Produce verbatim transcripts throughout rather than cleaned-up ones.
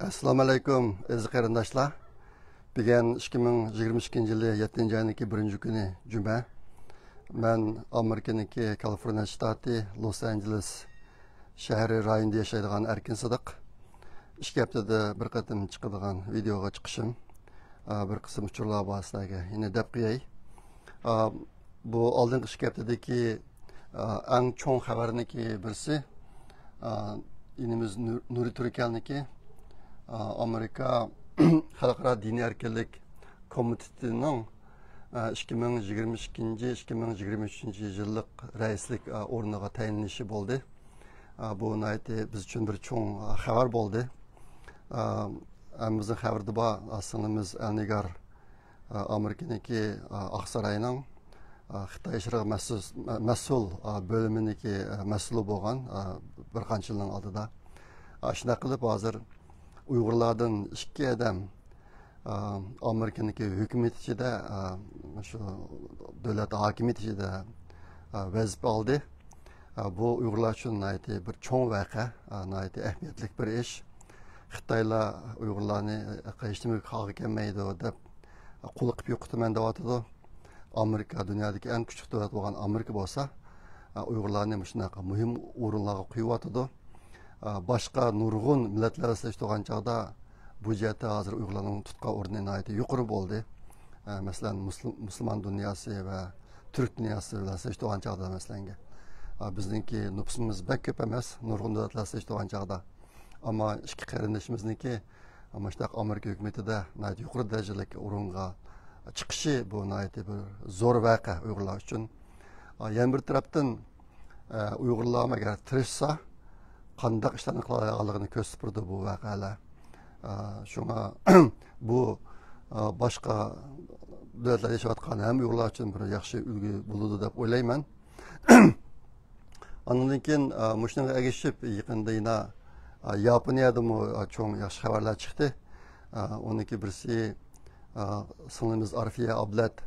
ئەسسالامۇ ئەلەيكۇم، ئەزىز قېرىنداشلار. بۈگۈن ئىككى مىڭ يىگىرمە ئىككىنچى يىلى يەتتىنچى ئاينىڭكى بىرىنچى كۈنى، جۈمە. مەن ئامېرىكىنىڭكى كالىفورنىيە شتاتى، لوس ئانژېلېس شەھىرى رايونىدا ياشايدىغان ئەركىن سىدىق. ئىككى ھەپتىدە بىر قېتىم چىقىدىغان ۋىدېئوغا چىقىشىم، ئا، بىر قىسىم ئۇچۇرلار بار سىلەرگە يەنە دەپ قوياي. ئا، بۇ ئالدىنقى ئىككى ھەپتىدىكى، ئا، ئەڭ چوڭ خەۋەرنىڭكى بىرسى، ئا، ئىنىمىز نۇر-، نۇرى تۈركەلنىڭكى، ئا، ئامېرىكا خەلقئارا دىنىي ئەركىنلىك كومىتېتىنىڭ، ئا، ئىككى مىڭ يىگىرمە ئىككىنچى، ئىككى مىڭ يىگىرمە ئۈچىنچى يىللىق رەئىسلىك، ئا، ئورنىغا تەيىنلىنىشى بولدى. ئا، بۇ ناھايىتى بىز ئۈچۈن بىر چوڭ، ئا، خەۋەر بولدى. ئا، ھەممىمىزنىڭ خەۋىرىدە بار، ئا، سىڭلىمىز ئەلنىگار، ئا، ئامېرىكىنىڭكى، ئا، ئاقساراينىڭ، ئا، خىتاي ئىشلىرىغا مەسسۇس-، مە-، مەسئۇل، ئا، بۆلۈمىنىڭكى، ئا، مەسئۇلى بولغان، ئا، بىر قانچە يىلنىڭ ئالدىدا. ئا، شۇنداق قىلىپ ھازىر ئۇيغۇرلاردىن ئىككى ئادەم، ئا، ئامېرىكىنىڭكى ھۆكۈمىتى ئىچىدە، ئا، شۇ دۆلەت ھاكىمىيىتى ئىچىدە، ئا، ۋەزىپە ئالدى. ئا، بۇ ئۇيغۇرلار ئۈچۈن ناھايىتى بىر چوڭ ۋەقە، ئا، ناھايىتى ئەھمىيەتلىك بىر ئىش. خىتايلار ئۇيغۇرلارنى ھېچنېمە ھالغا كەلمەيدۇ دەپ، قۇلىقىپ يوقىتىمەن دەۋاتىدۇ. ئامېرىكا، دۇنيادىكى ئەڭ كۈچلۈك دۆلەت بولغان ئامېرىكا بولسا، ئا، ئۇيغۇرلارنى مۇشۇنداق مۇھىم ئورۇنلارغا قويۇۋاتىدۇ. ئا، باشقا نۇرغۇن مىللەتلەر بىلەن سېلىشتۇرغان چاغدا بۇ جەھەتتە ھازىر ئۇيغۇرلارنىڭ تۇتقان ئورنى ناھايىتى يۇقىرى بولدى. ئا، مەسىلەن، مۇسۇل-، مۇسۇلمان دۇنياسى ۋە تۈرك دۇنياسى بىلەن سېلىشتۇرغان چاغدا، مەسىلەنگە، ئا، بىزنىڭكى نوپۇسىمىز بەك كۆپ ئەمەس، نۇرغۇن دۆلەتلەر سېلىشتۇرغان چاغدا. ئەمما ئىككى قېرىندىشىمىزنىڭكى مۇشۇنداق ئامېرىكا ھۆكۈمىتىدە ناھايىتى يۇقىرى دەرىجىلىك ئورۇنغا چىقىشى، بۇ ناھايىتى بىر زور ۋەقە ئۇيغۇرلار ئۈچۈن. ئا، يەنە بىر تەرەپتىن، ئە، ئۇيغۇرلارمۇ ئەگەر تىرىشسا، قانداق ئىشلارنى قىلالايدىغانلىقىنى كۆرسىتىپ بېرىدۇ بۇ ۋەقەلەر. ئا، شۇڭا بۇ، ئا، باشقا دۆلەتلەردە ياشاۋاتقان ھەممە ئۇيغۇرلار ئۈچۈن بىر ياخشى ئۈلگە بولىدۇ دەپ ئويلايمەن. ئاندىن كېيىن، ئا، مۇشۇنىڭغا ئەگىشىپ، يېقىندا يەنە، ئا، ياپونىيەدىمۇ، ئا، چوڭ ياخشى خەۋەرلەر چىقتى. ئا، ئۇنىڭكى بىرسى، ئا، سىڭلىمىز ئارفىيە ئابلەت،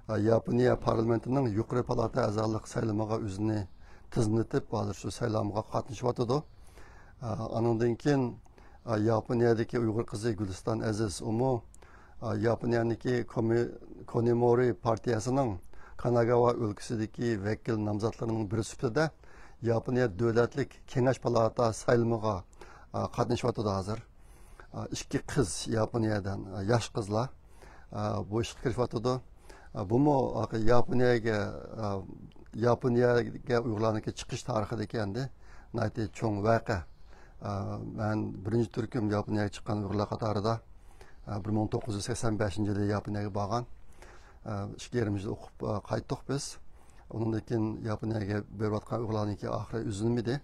ئا، ياپونىيە پارلامېنتىنىڭ يۇقىرى پالاتا ئەزالىق سايلىمىغا ئۆزىنى تىزىملىتىپ، ھازىر شۇ سايلامغا قاتنىشىۋاتىدۇ. ئا، ئانىڭدىن كېيىن، ئا، ياپونىيەدىكى ئۇيغۇر قىزى گۈلىستان ئەزىز، ئۇمۇ، ئا، ياپونىيەنىڭكى كومى-، كونىمورى پارتىيەسىنىڭ كاناگاۋا ئۆلكىسىدىكى ۋەكىل نامزاتلىرىنىڭ بىرى سۈپىتىدە ياپونىيە دۆلەتلىك كېڭەش پالاتا سايلىمىغا، ئا، قاتنىشىۋاتىدۇ ھازىر. ئا، ئىككى قىز ياپونىيەدىن، ئا، ياش قىزلار، ئا، بۇ ئىشقا كىرىشىۋاتىدۇ. ئا، بۇمۇ ياپونىيەگە، ئا، ياپونىيەگە ئۇيغۇرلارنىڭكى چىقىش تارىخىدىكى ئەندى ناھايىتى چوڭ ۋەقە. ئا، مەن بىرىنچى تۈركۈم ياپونىيەگە چىققان ئۇيغۇرلار قاتارىدا، ئا، بىر مىڭ توققۇز يۈز سەكسەن بەشىنچى يىلى ياپونىيەگە بارغان. ئا، ئىككى يېرىم يىل ئوقۇپ، ئا، قايتتۇق بىز. ئۇنىڭدىن كېيىن ياپونىيەگە بېرىۋاتقان ئۇيغۇرلارنىڭكى ئاخىرى ئۈزۈلمىدى.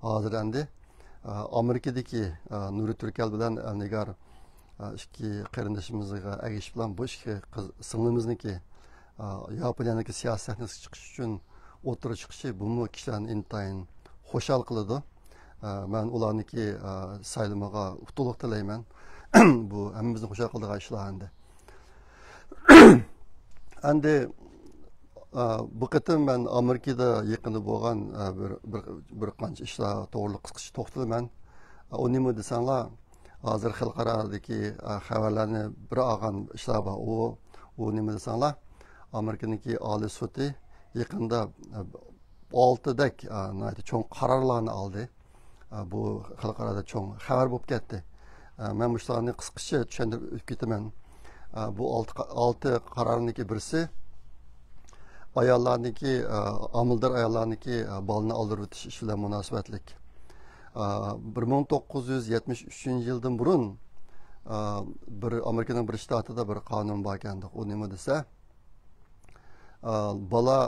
ھازىر ئەندى، ئا، ئامېرىكىدىكى، ئا، نۇرى تۈركەل بىلەن ئەلنىگار، ئا، ئىككى قېرىندىشىمىزغا ئەگىشىپلا بۇ ئىككى قىز سىڭلىمىزنىڭكى، ئا، ياپونىيەنىڭكى سىياسىي سەھنىسىگە چىقىش ئۈچۈن ئوتتۇرىغا چىقىشى، بۇمۇ كىشىلەرنى ئىنتايىن خۇشال قىلىدۇ. ئا، مەن ئۇلارنىڭكى، ئا، سايلىمىغا ئۇتۇقلۇق تىلەيمەن. بۇ ھەممىمىزنى خۇشال قىلىدىغان ئىشلار ئەندى. ئەندى، ئا، بۇ قېتىم مەن ئامېرىكىدا يېقىندا بولغان، ئا، بىر، بىر، بىر قانچە ئىشلار توغرىلىق قىسقىچە توختىلىمەن. ئا، ئۇ نېمە دېسەڭلار، ھازىر خەلقئارادىكى، ئا، خەۋەرلەرنى بىر ئالغان ئىشلار بار. ئۇ، ئۇ نېمە دېسەڭلار، ئامېرىكىنىڭكى ئالىي سوتى يېقىندا، ئا، ئالتىدەك، ئا، ناھايىتى چوڭ قارارلارنى ئالدى. ئا، بۇ خەلقئارادا چوڭ خەۋەر بولۇپ كەتتى. ئا، مەن مۇشۇلارنى قىسقىچە چۈشەندۈرۈپ ئۆتۈپ كېتىمەن. ئا، بۇ ئالتە قا-، ئالتە قارارنىڭكى بىرسى ئاياللارنىڭكى، ئا، ھامىلىدار ئاياللارنىڭكى، ئا، بالىنى ئالدۇرۇۋېتىش ئىشى بىلەن مۇناسىۋەتلىك. ئا، بىر مىڭ توققۇز يۈز يەتمىش ئۈچىنچى يىلدىن بۇرۇن، ئا، بىر ئامېرىكىنىڭ بىر شتاتىدا بىر قانۇن باركەن. ئۇ نېمە دېسە، ئا، بالا،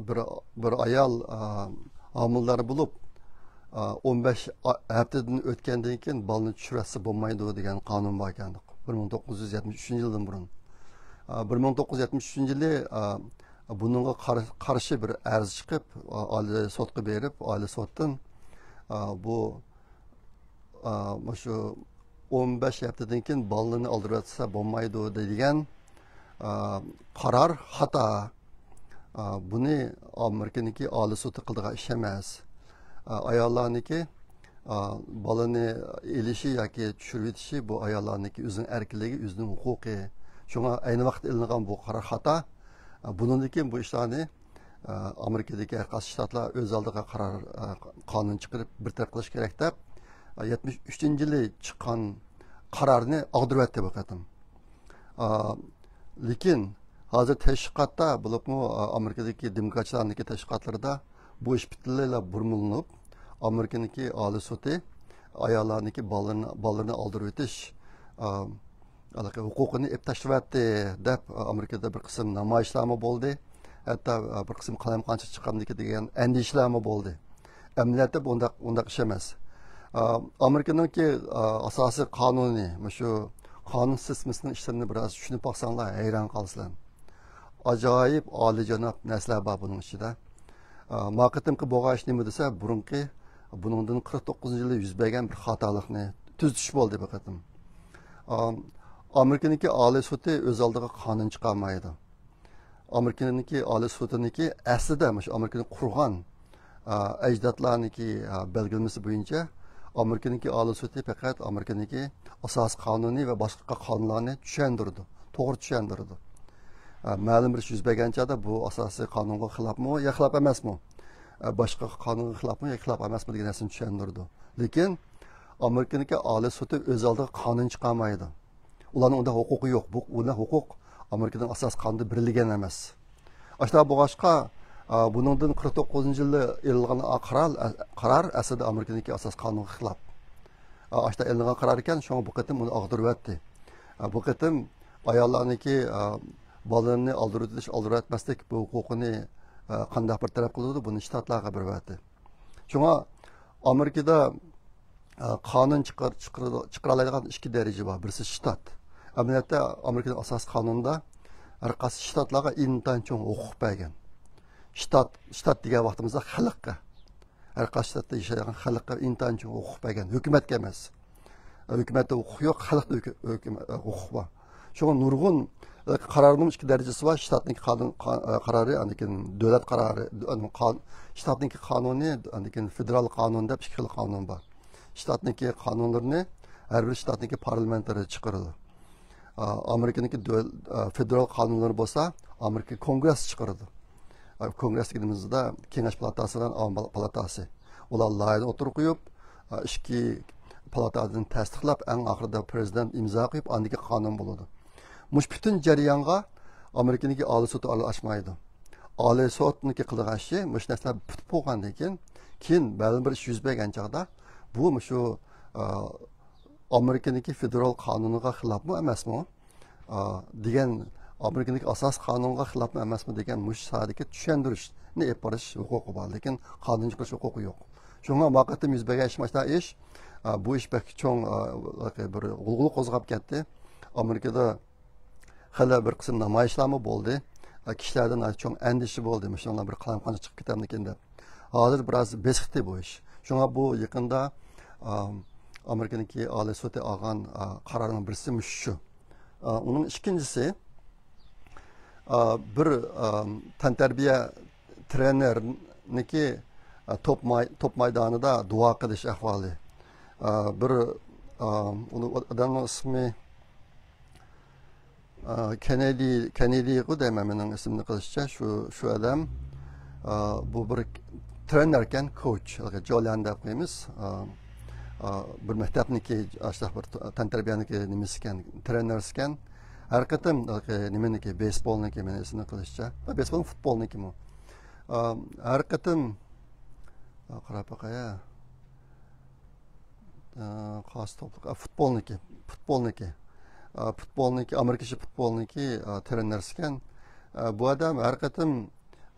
بىر، بىر ئايال، ئا، ھامىلىدار بولۇپ، ئا، ئون بەش ئا-، ھەپتىدىن ئۆتكەندىن كېيىن بالىنى چۈشۈرەتسە بولمايدۇ دېگەن قانۇن باركەن، بىر مىڭ توققۇز يۈز يەتمىش ئۈچىنچى يىلدىن بۇرۇن. ئا، بىر مىڭ توققۇز يۈز يەتمىش ئۈچىنچى يىلى، ئا، بۇنىڭغا قار-، قارشى بىر ئەرز چىقىپ، ئا، ئالىي سوتقا بېرىپ، ئالىي سوتتىن، ئا، بۇ ئا، مۇشۇ ئون بەش ھەپتىدىن كېيىن بالىنى ئالدۇرۇۋەتسە بولمايدۇ دەيدىغان، ئا، قارار خاتا. ئا، بۇنى ئامېرىكىنىڭكى ئالىي سوتى قىلىدىغان ئىش ئەمەس. ئا، ئاياللارنىڭكى، ئا، بالىنى ئېلىشى ياكى چۈشۈرۈۋېتىشى بۇ ئاياللارنىڭكى ئۆزىنىڭ ئەركىنلىكى، ئۆزىنىڭ ھوقۇقى. شۇڭا ئەينى ۋاقىتتا ئېلىنغان بۇ قارار خاتا. ئا، بۇنىڭدىن كېيىن بۇ ئىشلارنى، ئا، ئامېرىكىدىكى ھەر قايسى شتاتلار ئۆز ئالدىغا قارار، ئا، قانۇن چىقىرىپ بىر تەرەپ قىلىش كېرەك دەپ، ئا، يەتمىش ئۈچىنچى يىلى چىققان قارارنى ئاغدۇرۇۋەتتى بۇ قېتىم. ئا، لېكىن ھازىر تەشۋىقاتتا، بولۇپمۇ، ئا، ئامېرىكىدىكى دېموكراتچىلارنىڭكى تەشۋىقاتلىرىدا بۇ ئىش پۈتۈنلەيلا بۇرمىلىنىپ، ئامېرىكىنىڭكى ئالىي سوتى ئاياللارنىڭكى بالىلىرىنى، بالىلىرىنى ئالدۇرۇۋېتىش، ئا، ھېلىقى ھوقۇقىنى ئېلىپ تاشلىۋەتتى دەپ، ئا، ئامېرىكىدا بىر قىسىم نامايىشلارمۇ بولدى. ھەتتا، ئا، بىر قىسىم قالايمىقانچىلىق چىقامدىكى دېگەن ئەندىشىلەرمۇ بولدى. ئەمەلىيەتتە بۇنداق، بۇنداق ئىش ئەمەس. ئا، ئامېرىكىنىڭكى، ئا، ئاساسىي قانۇنى، مۇشۇ قانۇن سىستېمىسىنىڭ ئىشلىرىنى بىراز چۈشىنىپ باقساڭلار، ھەيران قالىسىلەر. ئاجايىپ ئالىيجاناب نەرسىلەر بار بۇنىڭ ئىچىدە. ئا، ما قېتىمقى بولغان ئىش نېمە دېسە، بۇرۇنقى، بۇنىڭدىن قىرىق توققۇزىنچى يىلى يۈز بەرگەن بىر خاتالىقنى تۈزىتىش بولدى بۇ قېتىم. ئا، ئامېرىكىنىڭكى ئالىي سوتى ئۆز ئالدىغا قانۇن چىقارمايدۇ. ئامېرىكىنىڭكى ئالىي سوتىنىڭكى ئەسلىدە مۇشۇ ئامېرىكىنى قۇرغان، ئا، ئەجدادلارنىڭكى، ئا، بەلگىلىمىسى بويىچە ئامېرىكىنىڭكى ئالىي سوتى پەقەت ئامېرىكىنىڭكى ئاساسىي قانۇنى ۋە باشقا قانۇنلارنى چۈشەندۈرىدۇ، توغرا چۈشەندۈرىدۇ. ئا، مەلۇم بىر ئىش يۈز بەرگەن چاغدا بۇ ئاساسىي قانۇنغا خىلاپمۇ يا خىلاپ ئەمەسمۇ؟ ئا، باشقا قانۇنغا خىلاپمۇ يا خىلاپ ئەمەسمۇ دېگەن نەرسىنى چۈشەندۈرىدۇ. لېكىن ئامېرىكىنىڭكى ئالىي سوتى ئۆز ئالدىغا قانۇن چىقارمايدۇ. ئۇلارنىڭ ئۇنداق ھوقۇقى يوق. بۇ، ئۇنداق ھوقۇق ئامېرىكىنىڭ ئاساسىي قانۇنىدا بېرىلگەن ئەمەس. ئاشۇنداق بولغاچقا، ئا، بۇنىڭدىن قىرىق توققۇزىنچى يىلى ئېلىنغان قارار، قارار ئەسلىدە ئامېرىكىنىڭكى ئاساسىي قانۇنىغا خىلاپ. ئا، ئاشۇنداق ئېلىنغان قارار ئىكەن، شۇڭا بۇ قېتىم ئۇنى ئاغدۇرۇۋەتتى. ئا، بۇ قېتىم ئاياللارنىڭكى، ئا، بالىلىرىنى ئالدۇرۇۋېتىش، ئالدۇرۇۋەتمەسلىك بۇ ھوقۇقىنى، ئا، قانداق بىر تەرەپ قىلىدۇ، بۇنى شتاتلارغا بېرىۋەتتى. شۇڭا ئامېرىكىدا، ئە، قانۇن چىقار-، چىقىرىدۇ-، چىقىرالايدىغان ئىككى دەرىجە بار. بىرسى شتات. ئەمەلىيەتتە ئامېرىكىنىڭ ئاساسىي قانۇنىدا ھەر قايسى شتاتلارغا ئىنتايىن چوڭ ھوقۇق بەرگەن. شتات، شتات دېگەن ۋاقتىمىزدا خەلققە، ھەر قايسى شتاتتا ياشايدىغان خەلققە ئىنتايىن چوڭ ھوقۇق بەرگەن. ھۆكۈمەتكە ئەمەس. ھۆكۈمەتتە ھوقۇق يوق، خەلقتە ھۆكۈ-، ھۆكۈم-، ھوقۇق بار. شۇڭا نۇرغۇن، ئە، قارارنىڭ ئىككى دەرىجىسى بار. شتاتنىڭكى قانۇن، قا-، ئە، قارارى، ئاندىن كېيىن دۆلەت قارارى، ئە، قان-، شتاتنىڭكى قانۇنى، ئاندىن كېيىن فېدېرال قانۇن دەپ ئىككى خىل قانۇن بار. شتاتنىڭكى قانۇنلىرىنى ھەر بىر شتاتنىڭكى پارلامېنتلىرى چىقىرىدۇ. ئا، ئامېرىكىنىڭكى دۆل-، ئا، فېدېرال قانۇنلىرى بولسا ئامېرىكا كونگرېسسى چىقىرىدۇ. ئا، كونگرېس دېگىنىمىزدە كېڭەش پالاتاسى بىلەن ئاۋام پال-، پالاتاسى. ئۇلار لايىھەنى ئوتتۇرىغا قويۇپ، ئا، ئىككى پالاتادىن تەستىقلاپ، ئەڭ ئاخىرىدا پىرېزىدېنت ئىمزا قويۇپ، ئاندىن كېيىن قانۇن بولىدۇ. مۇشۇ پۈتۈن جەريانغا ئامېرىكىنىڭكى ئالىي سوتى ئارىلاشمايدۇ. ئالىي سوتنىڭكى قىلىدىغان ئىشى مۇشۇ نەرسىلەر پۈتۈپ بولغاندىن كېيىن، كېيىن مەلۇم بىر ئىش يۈز بەرگەن چاغدا، بۇ مۇشۇ، ئا، ئامېرىكىنىڭكى فېدېرال قانۇنىغا خىلاپمۇ ئەمەسمۇ؟ ئا، دېگەن، ئامېرىكىدىكى ئاساسىي قانۇنغا خىلاپمۇ ئەمەسمۇ دېگەن مۇشۇ ساھەدىكى چۈشەندۈرۈشنى ئېلىپ بېرىش ھوقۇقى بار، لېكىن قانۇن چىقىرىش ھوقۇقى يوق. شۇڭا ما قېتىم يۈز بەرگەن ئىش مانا شۇنداق ئىش. ئا، بۇ ئىش بەك چوڭ، ئا، بىر غۇلغۇلا قوزغاپ كەتتى. ئامېرىكىدا خېلى بىر قىسىم نامايىشلارمۇ بولدى. ئا، كىشىلەردە ناھايىتى چوڭ ئەندىشە بولدى، مۇشۇنىڭ بىر قالايمىقانچىلىق چىقىپ كېتەرمىكىن دەپ. ھازىر بىراز بېسىقتى بۇ ئىش. شۇڭا بۇ يېقىندا، ئا، ئامېرىكىنىڭكى ئالىي سوتى ئالغان، ئا، قارارنىڭ بىرسى مۇشۇ شۇ. ئا، ئۇنىڭ ئىككىنچىسى، ئا، بىر، ئا، تەنتەربىيە ترېنېرنىكى، ئا، توپ ماي-، توپ مايدانىدا دۇئا قىلىش ئەھۋالى. ئا، بىر، ئا، ئۇنى، ئادەمنىڭ ئىسمى، ئا، كېننېدى، كېننېدىغۇ دەيمەن مېنىڭ ئېسىمدە قېلىشىچە، شۇ، شۇ ئادەم، ئا، بۇ بىر ترېنېركەن، كوچ، جوليان دەپ قويىمىز. ئا، ئا، بىر مەكتەپنىكى، ئاشۇنداق بىر تەنتەربىيەنىكى نېمىسىكەن، ترېنېرسىكەن. ھەر قېتىم، نېمىنىكى، بېيسبولنىكى، مېنىڭ ئېسىمدە قېلىشىچە. بېيسبول، فۇتبولنىكىمۇ. ئا، ھەر قېتىم، ئا، قاراپ باقاي. ئا، قايسى توپلۇق؟ ئا، فۇتبولنىكى، فۇتبولنىكى. ئا، فۇتبولنىكى، ئامېرىكىچە فۇتبولنىكى، ئا، ترېنېرسىكەن. ئا، بۇ ئادەم ھەر قېتىم،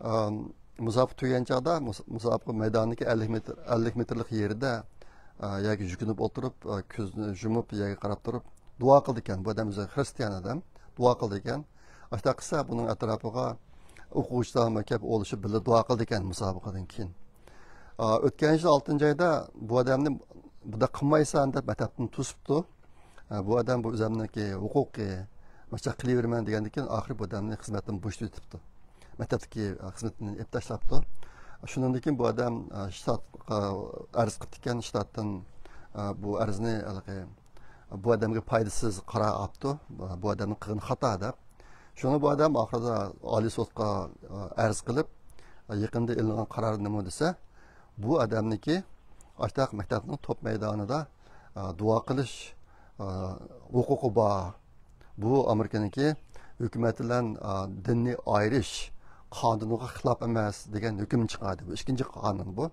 ئا، مۇسابىقە تۈگىگەن چاغدا، مۇس-، مۇسابىقە مەيدانىدىكى ئەللىك مېتىر، ئەللىك مېتىرلىق يېرىدە، ئا، يەرگە يۈكۈنۈپ ئولتۇرۇپ، ئا، كۆزىنى يۇمۇپ، يەرگە قاراپ تۇرۇپ دۇئا قىلىدىكەن. بۇ ئادەم ئۆزى خرىستىيان ئادەم، دۇئا قىلىدىكەن. ئاشۇنداق قىلسا، بۇنىڭ ئەتراپىغا ئوقۇغۇچىلارمۇ كەپ ئولىشىپ بىللە دۇئا قىلىدىكەن مۇسابىقىدىن كېيىن. ئا، ئۆتكەن يىل ئالتىنچى ئايدا بۇ ئادەمنى بۇنداق قىلمايسەن دەپ مەكتەپتىن توسۇپتۇ. ئا، بۇ ئادەم بۇ ئۆزەمنىڭكى ھوقۇقى، مۇشۇنداق قىلىۋېرىمەن دېگەندىن كېيىن ئاخىرى بۇ ئادەمنى خىزمەتتىن بوشىتىۋېتىپتۇ. مەكتەپتىكى، ئا، خىزمىتىنى ئېلىپ تاشلاپتۇ. شۇنىڭدىن كېيىن بۇ ئادەم، ئە، شتاتقا ئەرز قىپتىكەن، شتاتتىن، ئە، بۇ ئەرزنى ھېلىقى بۇ ئادەمگە پايدىسىز قارار ئاپتۇ، بۇ ئادەمنىڭ قىلغىنى خاتا دەپ. شۇڭا بۇ ئادەم ئاخىرىدا ئالىي سوتقا، ئە، ئەرز قىلىپ، ئە، يېقىندا ئېلىنغان قارار نېمە دېسە، بۇ ئادەمنىڭكى ئاشتاق مەكتەپنىڭ توپ مەيدانىدا، ئە، دۇئا قىلىش، ئە، ھوقۇقى بار. بۇ ئامېرىكىنىڭكى ھۆكۈمەت بىلەن، ئا، دىننى ئايرىش قانۇنىغا خىلاپ ئەمەس دېگەن ھۆكۈم چىقاردى. بۇ ئىككىنچى قانۇن بۇ.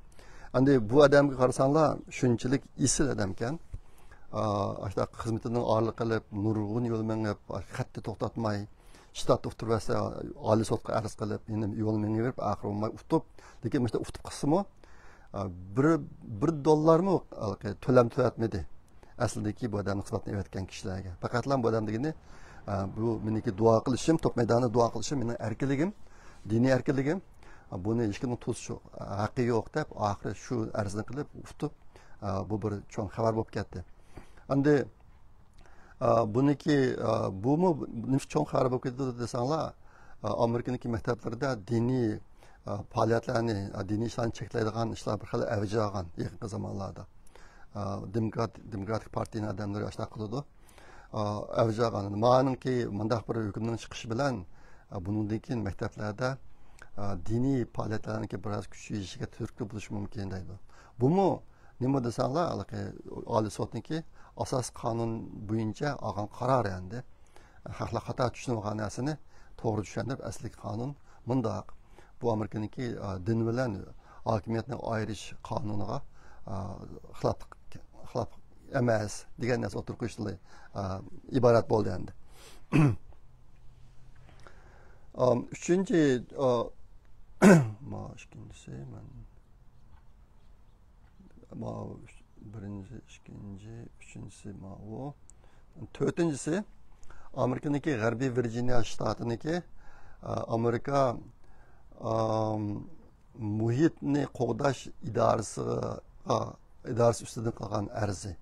ئەمدى بۇ ئادەمگە قارىساڭلار، شۇنچىلىك ئېسىل ئادەمكەن. ئا، ئاشۇنداق خىزمىتىنىڭ ئارىلىقى قىلىپ، نۇرغۇن يول مېڭىپ، خەتتە توختاتماي، شتات ئۇتتۇرۇۋەتسە، ئالىي سوتقا ئەرز قىلىپ، يەنە يول مېڭىۋېرىپ، ئاخىرى بولماي ئۇتۇپ، لېكىن مۇشۇنداق ئۇتۇپ قالسىمۇ، ئا، بىر، بىر دوللارمۇ ھېلىقى تۆلەم تۆلەتمىدى. ئەسلىدىكى بۇ ئادەمنىڭ خىزمىتىنى ئېۋەتكەن كىشىلەرگە. پەقەتلا بۇ ئادەم دېگىنى، ئە، بۇ مېنىڭكى دۇئا قىلىشىم، توپ مەيدانىدا دۇئا قىلىشىم مېنىڭ ئەركىنلىكىم، دىنىي ئەركىنلىكىم. ئە، بۇنى ھېچكىمنىڭ توسۇش ھەققى يوق دەپ، ئاخىرى شۇ ئەرزنى قىلىپ ئۇتۇپ، ئە، بۇ بىر چوڭ خەۋەر بولۇپ كەتتى. ئەمدى، ئە، بۇنىڭكى، ئە، بۇمۇ نېمە چوڭ خەۋەر بولۇپ كەتتى دېسەڭلار، ئە، ئامېرىكىنىڭكى مەكتەپلىرىدە دىنىي، ئە، پائالىيەتلەرنى، ئە، دىنىي ئىشلارنى چەكلەيدىغان ئىشلار بىر خىل ئەۋج ئالغان يېقىنقى زامانلاردا. ئە، دېموكرات-، دېموكراتىك پارتىيىنىڭ ئادەملىرى ئاشۇنداق قىلىدۇ. ئە، ئەۋج ئالغان. مانىڭكى مۇنداق بىر ھۆكۈمنىڭ چىقىشى بىلەن، ئە، بۇنىڭدىن كېيىن مەكتەپلەردە، ئە، دىنىي پائالىيەتلەرنىڭكى بىراز كۈچىيىشىگە تۈرتكە بولۇشى مۇمكىن دەيدۇ. بۇمۇ نېمە دېسەڭلار، ھېلىقى ئالىي سوتنىڭكى ئاساسىي قانۇن بويىچە ئالغان قارار ئەمدى. خەقلەر خاتا چۈشىنىۋالغان نەرسىنى توغرا چۈشەندۈرۈپ، ئەسلىدىكى قانۇن مۇنداق. بۇ ئامېرىكىنىڭكى، ئا، دىن بىلەن ھاكىمىيەتنى ئايرىش قانۇنىغا، ئا، خىلاپ، خىلاپ ئەمەس دېگەن نەرسە ئوتتۇرىغا قويۇشتىن، ئا، ئىبارەت بولدى ئەمدى. ئام، ئۈچىنچى، ئا، ما، ئىككىنچىسى، مەن ماۋۇ ئۈچ-، بىرىنچى، ئىككىنچى، ئۈچىنچىسى ماۋۇ. تۆتىنچىسى، ئامېرىكىنىڭكى غەربىي ۋىرجىنىيە شتاتىنىڭكى، ئا، ئامېرىكا، ئام، مۇھىتنى قوغداش ئىدارىسىغا، ئىدارىسى ئۈستىدىن قىلغان ئەرزى.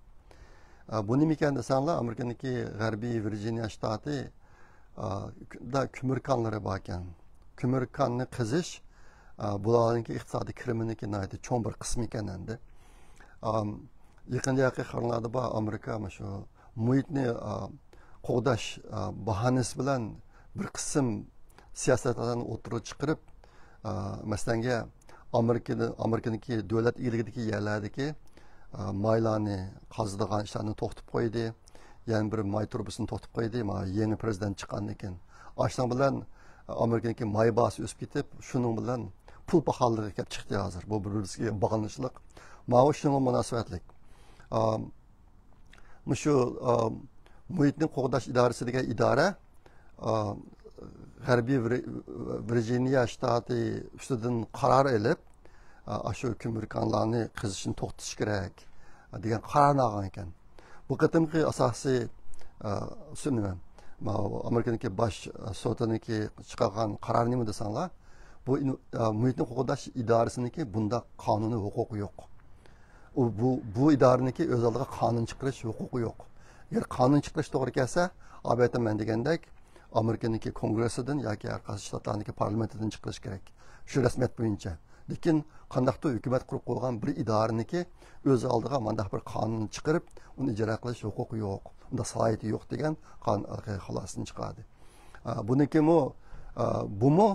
ئا، بۇ نېمە ئىكەن دېسەڭلار، ئامېرىكىنىڭكى غەربىي ۋىرجىنىيە شتاتى، ئا، دا كۆمۈر كانلىرى باركەن. كۆمۈر كاننى قېزىش، ئا، بۇلارنىڭكى ئىقتىسادىي كىرىمىنىڭكى ناھايىتى چوڭ بىر قىسمى ئىكەن ئەمدى. ئام، يېقىندا ياقى قېرىنلاردا بار ئامېرىكا مۇشۇ مۇھىتنى، ئا، قوغداش، ئا، باھانىسى بىلەن بىر قىسىم سىياسەتلەرنى ئوتتۇرىغا چىقىرىپ، ئا، مەسىلەنگە، ئامېرىكىدا، ئامېرىكىنىڭكى دۆلەت ئىگىلىكىدىكى يەرلەردىكى، ئا، مايلارنى قازىدىغان ئىشلارنى توختىتىپ قويدى. يەنە بىر ماي تۇرۇبىسىنى توختىتىپ قويدى، ما، يېڭى پىرېزىدېنت چىققاندىن كېيىن. ئاشۇنىڭ بىلەن ئامېرىكىنىڭكى ماي باھاسى ئۆسۈپ كېتىپ، شۇنىڭ بىلەن پۇل پاخاللىقى كېلىپ چىقتى ھازىر. بۇ بىر-بىرسىگە باغلىنىشلىق. ماۋۇ شۇنىڭغا مۇناسىۋەتلىك. ئا، مۇشۇ، ئا، مۇھىتنى قوغداش ئىدارىسى دېگەن ئىدارە، ئا، غەربىي ۋىر-، ۋىرجىنىيە شتاتى ئۈستىدىن قارار ئېلىپ، ئا، ئاشۇ كۆمۈر كانلارنى قېزىشنى توختىتىش كېرەك، ئا، دېگەن قارارنى ئالغان ئىكەن. بۇ قېتىمقى ئاساسىي، ئا، سۈ-، نېمە، ماۋۇ ئامېرىكىنىڭكى باش، ئا، سوتىنىڭكى چىقارغان قارارى نېمە دېسەڭلار، بۇ ئىن-، ئا، مۇھىتنى قوغداش ئىدارىسىنىڭكى بۇنداق قانۇنىي ھوقۇقى يوق. ئۇ بۇ، بۇ ئىدارىنىڭكى ئۆز ئالدىغا قانۇن چىقىرىش ھوقۇقى يوق. ئەگەر قانۇن چىقىرىش توغرا كەلسە، ئالبەتتە مەن دېگەندەك، ئامېرىكىنىڭكى كونگرېسىدىن ياكى ھەر قايسى شتاتلارنىڭكى پارلامېنتىدىن چىقىرىش كېرەك. شۇ رەسمىيەت بويىچە. لېكىن قانداقتۇر ھۆكۈمەت قۇرۇپ قويغان بىر ئىدارىنىڭكى ئۆز ئالدىغا مانداق بىر قانۇن چىقىرىپ، ئۇنى ئىجرا قىلىش ھوقۇقى يوق، ئۇنداق سالاھىيىتى يوق دېگەن قان-، خۇلاسىنى چىقاردى. ئا، بۇنىڭكىمۇ، ئا، بۇمۇ،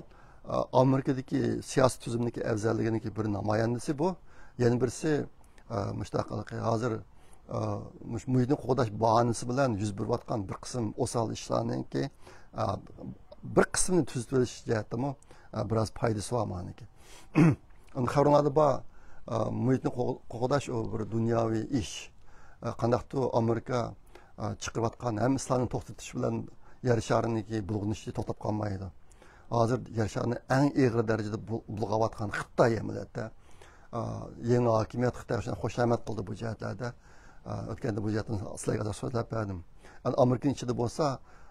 ئا، ئامېرىكىدىكى سىياسىي تۈزۈمدىكى ئەۋزەللىكىنىڭكى بىر نامايەندىسى بۇ. يەنە بىرسى، ئا، مۇشۇنداق ھازىر، ئا، مۇش-، مۇھىتنى قوغداش باھانىسى بىلەن يۈز بېرىۋاتقان بىر قىسىم ئوسال ئىشلارنىڭكى، ئا، بىر قىسمىنى تۈزىتىۋېلىش جەھەتتىمۇ، ئا، بىراز پايدىسى بار مانىكى. ئەمدى خەۋىرىڭلاردا بار، ئا، مۇھىتنى قوغ-، قوغداش ئۇ بىر دۇنياۋى ئىش. ئا، قانداقتۇر ئامېرىكا، ئا، چىقىرىۋاتقان ھەممە ئىشلارنى توختىتىش بىلەن يەر شارىنىڭكى بۇلغىنىشى توختاپ قالمايدۇ. ھازىر يەر شارىنى ئەڭ ئېغىر دەرىجىدە بۇ-، بۇلغاۋاتقان خىتاي ئەمەلىيەتتە. ئا، يېڭى ھاكىمىيەت خىتاي ئۈچۈن خۇشامەت قىلدى بۇ جەھەتلەردە. ئا، ئۆتكەندە بۇ جەھەتتىن سىلەرگە ئازراق سۆزلەپ بەردىم. ئەمدى ئامېرىكىنىڭ ئىچىدە بولسا،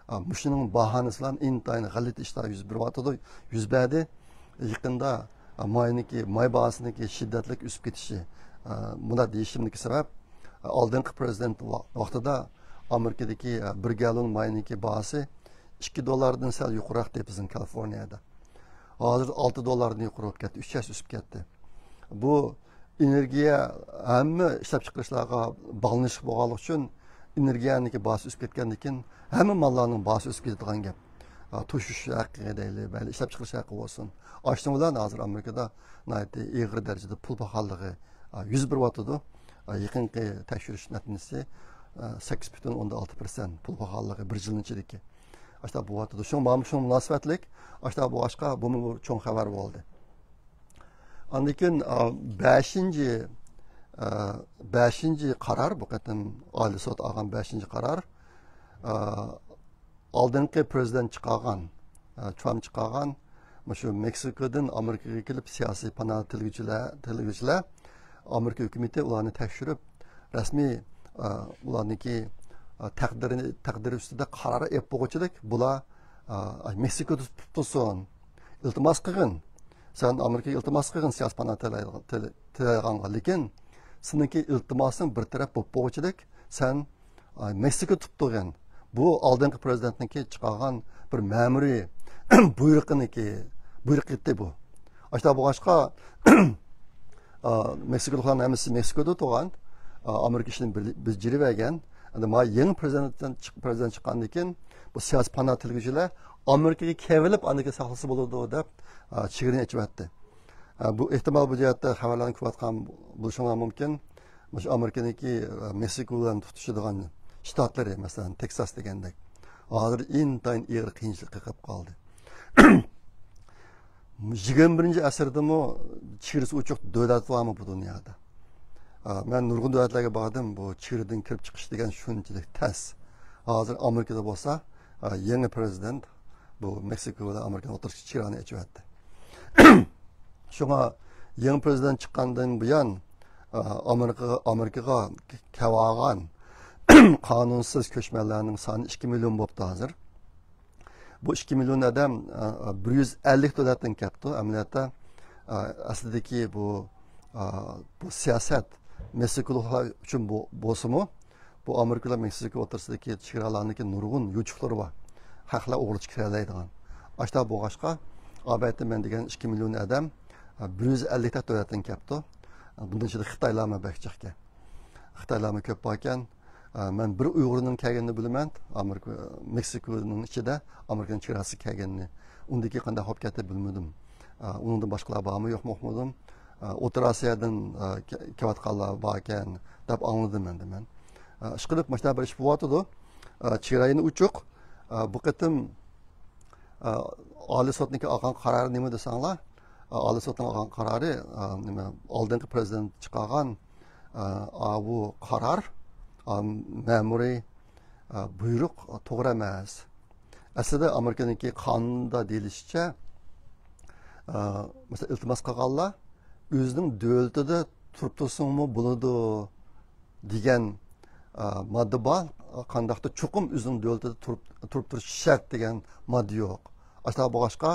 ئا، مۇشۇنىڭ باھانىسى بىلەن ئىنتايىن غەلىتە ئىشلار يۈز بېرىۋاتىدۇ، يۈز بەردى. يېقىندا، ئا، ماينىڭكى، ماي باھاسىنىڭكى شىددەتلىك ئۆسۈپ كېتىشى، ئا، مۇنداق دېيىشىمدىكى سەۋەب، ئا، ئالدىنقى پىرېزىدېنت ۋا-، ۋاقتىدا ئامېرىكىدىكى، ئا، بىر گالون ماينىڭكى باھاسى ئىككى دوللاردىن سەل يۇقىرىراق ئىدى بىزنىڭ كالىفورنىيەدە. ھازىر ئالتە دوللاردىن يۇقىرى بولۇپ كەتتى، ئۈچ يۈز ئۆسۈپ كەتتى. بۇ ئېنېرگىيە ھەممە ئىشلەپچىقىرىشلارغا باغلىنىشلىق بولغانلىقى ئۈچۈن، ئېنېرگىيەنىڭكى باھاسى ئۆسۈپ كەتكەندىن كېيىن، ھەممە ماللارنىڭ باھاسى ئۆسۈپ كېتىدىغان گەپ. ئا، توشۇش ھەققى دەيلى، مەيلى ئىشلەپچىقىرىش ھەققى بولسۇن. ئاشۇنىڭ بىلەن ھازىر ئامېرىكىدا ناھايىتى ئېغىر دەرىجىدە پۇل پاخاللىقى، ئا، يۈز بېرىۋاتىدۇ. ئا، يېقىنقى تەكشۈرۈش نەتىجىسى، ئا، سەككىز پۈتۈن ئوندىن ئالتە پىرسەنت پۇل پاخاللىقى بىر يىلنىڭ ئىچىدىكى. ئاشتا بولۇۋاتىدۇ. شۇڭا مانا شۇنىڭ مۇناسىۋەتلىك، ئاشتا بولغاچقا بۇمۇ بىر چوڭ خەۋەر بولدى. ئاندىن كېيىن، ئا، بەشىنچى، ئا، بەشىنچى قارار، بۇ قېتىم ئالىي سوت ئالغان بەشىنچى قارار، ئا، ئالدىنقى پرېزىدېنت چىقارغان، ئا، ترامپ چىقارغان، مۇشۇ مېكسىكودىن ئامېرىكىغا كېلىپ سىياسىي پاناھ تىلىگۈچىلەر، تىلىگۈچىلەر ئامېرىكا ھۆكۈمىتى ئۇلارنى تەكشۈرۈپ، رەسمىي، ئا، ئۇلارنىڭكى، ئا، تەقدىرىنى، تەقدىرى ئۈستىدە قارار ئېلىپ بولغۇچىلىك، بۇلار، ئا، مېكسىكودا تۇتۇلسۇن، ئىلتىماس قىلغىن. سەن ئامېرىكىغا ئىلتىماس قىلغىن سىياسىي پاناھ تىلەيدىغان-، تىلە-، تىلەيدىغانغا. لېكىن سېنىڭكى ئىلتىماسىڭ بىر تەرەپ بولۇپ بولغۇچىلىك، سەن، ئا، مېكسىكو تۇتتۇغىن. بۇ ئالدىنقى پرېزىدېنتنىڭكى چىقارغان بىر مەمۇرىي بۇيرۇقىنىڭكى، بۇيرۇقى ئىدى بۇ. ئاشتا بولغاچقا، ئا، مېكسىكودىكىلارنىڭ ھەممىسى مېكسىكودا تۇرغان، ئا، ئامېرىكا ئىشىنى بىر-، بېجىرىۋەرگەن. ئەمدى ما يېڭى پرېزىدېنت چىق-، پرېزىدېنت چىققاندىن كېيىن، بۇ سىياسىي پاناھ تىلىگۈچىلەر ئامېرىكىغا كېلىپ، ئاندىن كېيىن ساقلىسا بولىدۇ دەپ، ئا، چېگرىنى ئېچىۋەتتى. ئا، بۇ ئېھتىمال بۇ جەھەتتە خەۋەرلەرنى كۆرۈۋاتقان بولۇشۇڭلار مۇمكىن. مۇشۇ ئامېرىكىنىڭكى، ئا، مېكسىكو بىلەن تۇتىشىدىغان شتاتلىرى، مەسىلەن، تېكساس دېگەندەك، ھازىر ئىنتايىن ئېغىر قىيىنچىلىققا قېلىپ قالدى. يىگىرمە بىرىنچى ئەسىردىمۇ چېگرىسى ئوچۇق دۆلەت بارمۇ بۇ دۇنيادا؟ ئا، مەن نۇرغۇن دۆلەتلەرگە باردىم، بۇ چېگرىدىن كىرىپ چىقىش دېگەن شۇنچىلىك تەس. ھازىر ئامېرىكىدا بولسا، ئا، يېڭى پرېزىدېنت بۇ مېكسىكو بىلەن ئامېرىكىنىڭ ئوتتۇرىسىدىكى چېگرانى ئېچىۋەتتى. شۇڭا يېڭى پرېزىدېنت چىققاندىن بۇيان، ئا، ئامېرىكا، ئامېرىكىغا كەۋالغان قانۇنسىز كۆچمەنلەرنىڭ سانى ئىككى مىليون بوپتۇ ھازىر. بۇ ئىككى مىليون ئادەم، ئا، بىر يۈز ئەللىك دۆلەتتىن كەپتۇ. ئەمەلىيەتتە، ئا، ئەسلىدىكى بۇ، ئا، بۇ سىياسەت مېكسىكولۇقلار ئۈچۈن بو-، بولسىمۇ، بۇ ئامېرىكا بىلەن مېكسىكا ئوتتۇرىسىدىكى چېگرالارنىڭكى نۇرغۇن يوچۇقلىرى بار. خەقلەر ئوغرىچە كىرەلەيدىغان. ئاشتا بولغاچقا، ئاۋەتتە مەن دېگەن ئىككى مىليون ئادەم، ئا، بىر يۈز ئەللىك دۆلەتتىن كەپتۇ. بۇنىڭ ئىچىدە خىتايلارمۇ بەك جىقكەن. خىتايلارمۇ كۆپ باركەن. ئە، مەن بىر ئۇيغۇرنىڭ كەلگىنىنى بىلىمەن. ئامېرىكا، مېكسىكونىڭ ئىچىدە ئامېرىكىنىڭ چېگراسىغا كەلگىنىنى. ئۇندىكى قانداق بولۇپ كەتتى بىلمىدىم. ئە، ئۇنىڭدىن باشقىلار بارمۇ يوقمۇ ئۇقمىدىم. ئە، ئوتتۇرا ئاسىيادىن، ئە، كە-، كېلىۋاتقانلار باركەن دەپ ئاڭلىدىم ئەمدى مەن. ئە، ئىشقىلىپ مۇشۇنداق بىر ئىش بولۇۋاتىدۇ. ئە، چېگرا يەنە ئوچۇق. ئە، بۇ قېتىم، ئە، ئالىي سوتنىڭكى ئالغان قارارى نېمە دېسەڭلار؟ ئالىي سوتنىڭ ئالغان قارارى، ئا، نېمە، ئالدىنقى پرېزىدېنت چىقارغان، ئا، ئاۋۇ قارار، ئا، مەمۇرىي، ئا، بۇيرۇق توغرا ئەمەس. ئەسلىدە ئامېرىكىنىڭكى قانۇنىدا دېيىلىشىچە، ئا، مەسىلەن، ئىلتىماس قىلغانلار ئۆزىنىڭ دۆلىتىدە تۇرۇپ تۇرسىڭمۇ بولىدۇ، دېگەن، ئا، ماددا بار. قانداقتۇر چوقۇم ئۆزىنىڭ دۆلىتىدە تۇرۇپ، تۇرۇپ تۇرۇشى شەرت دېگەن ماددا يوق. ئاشۇنداق بولغاچقا،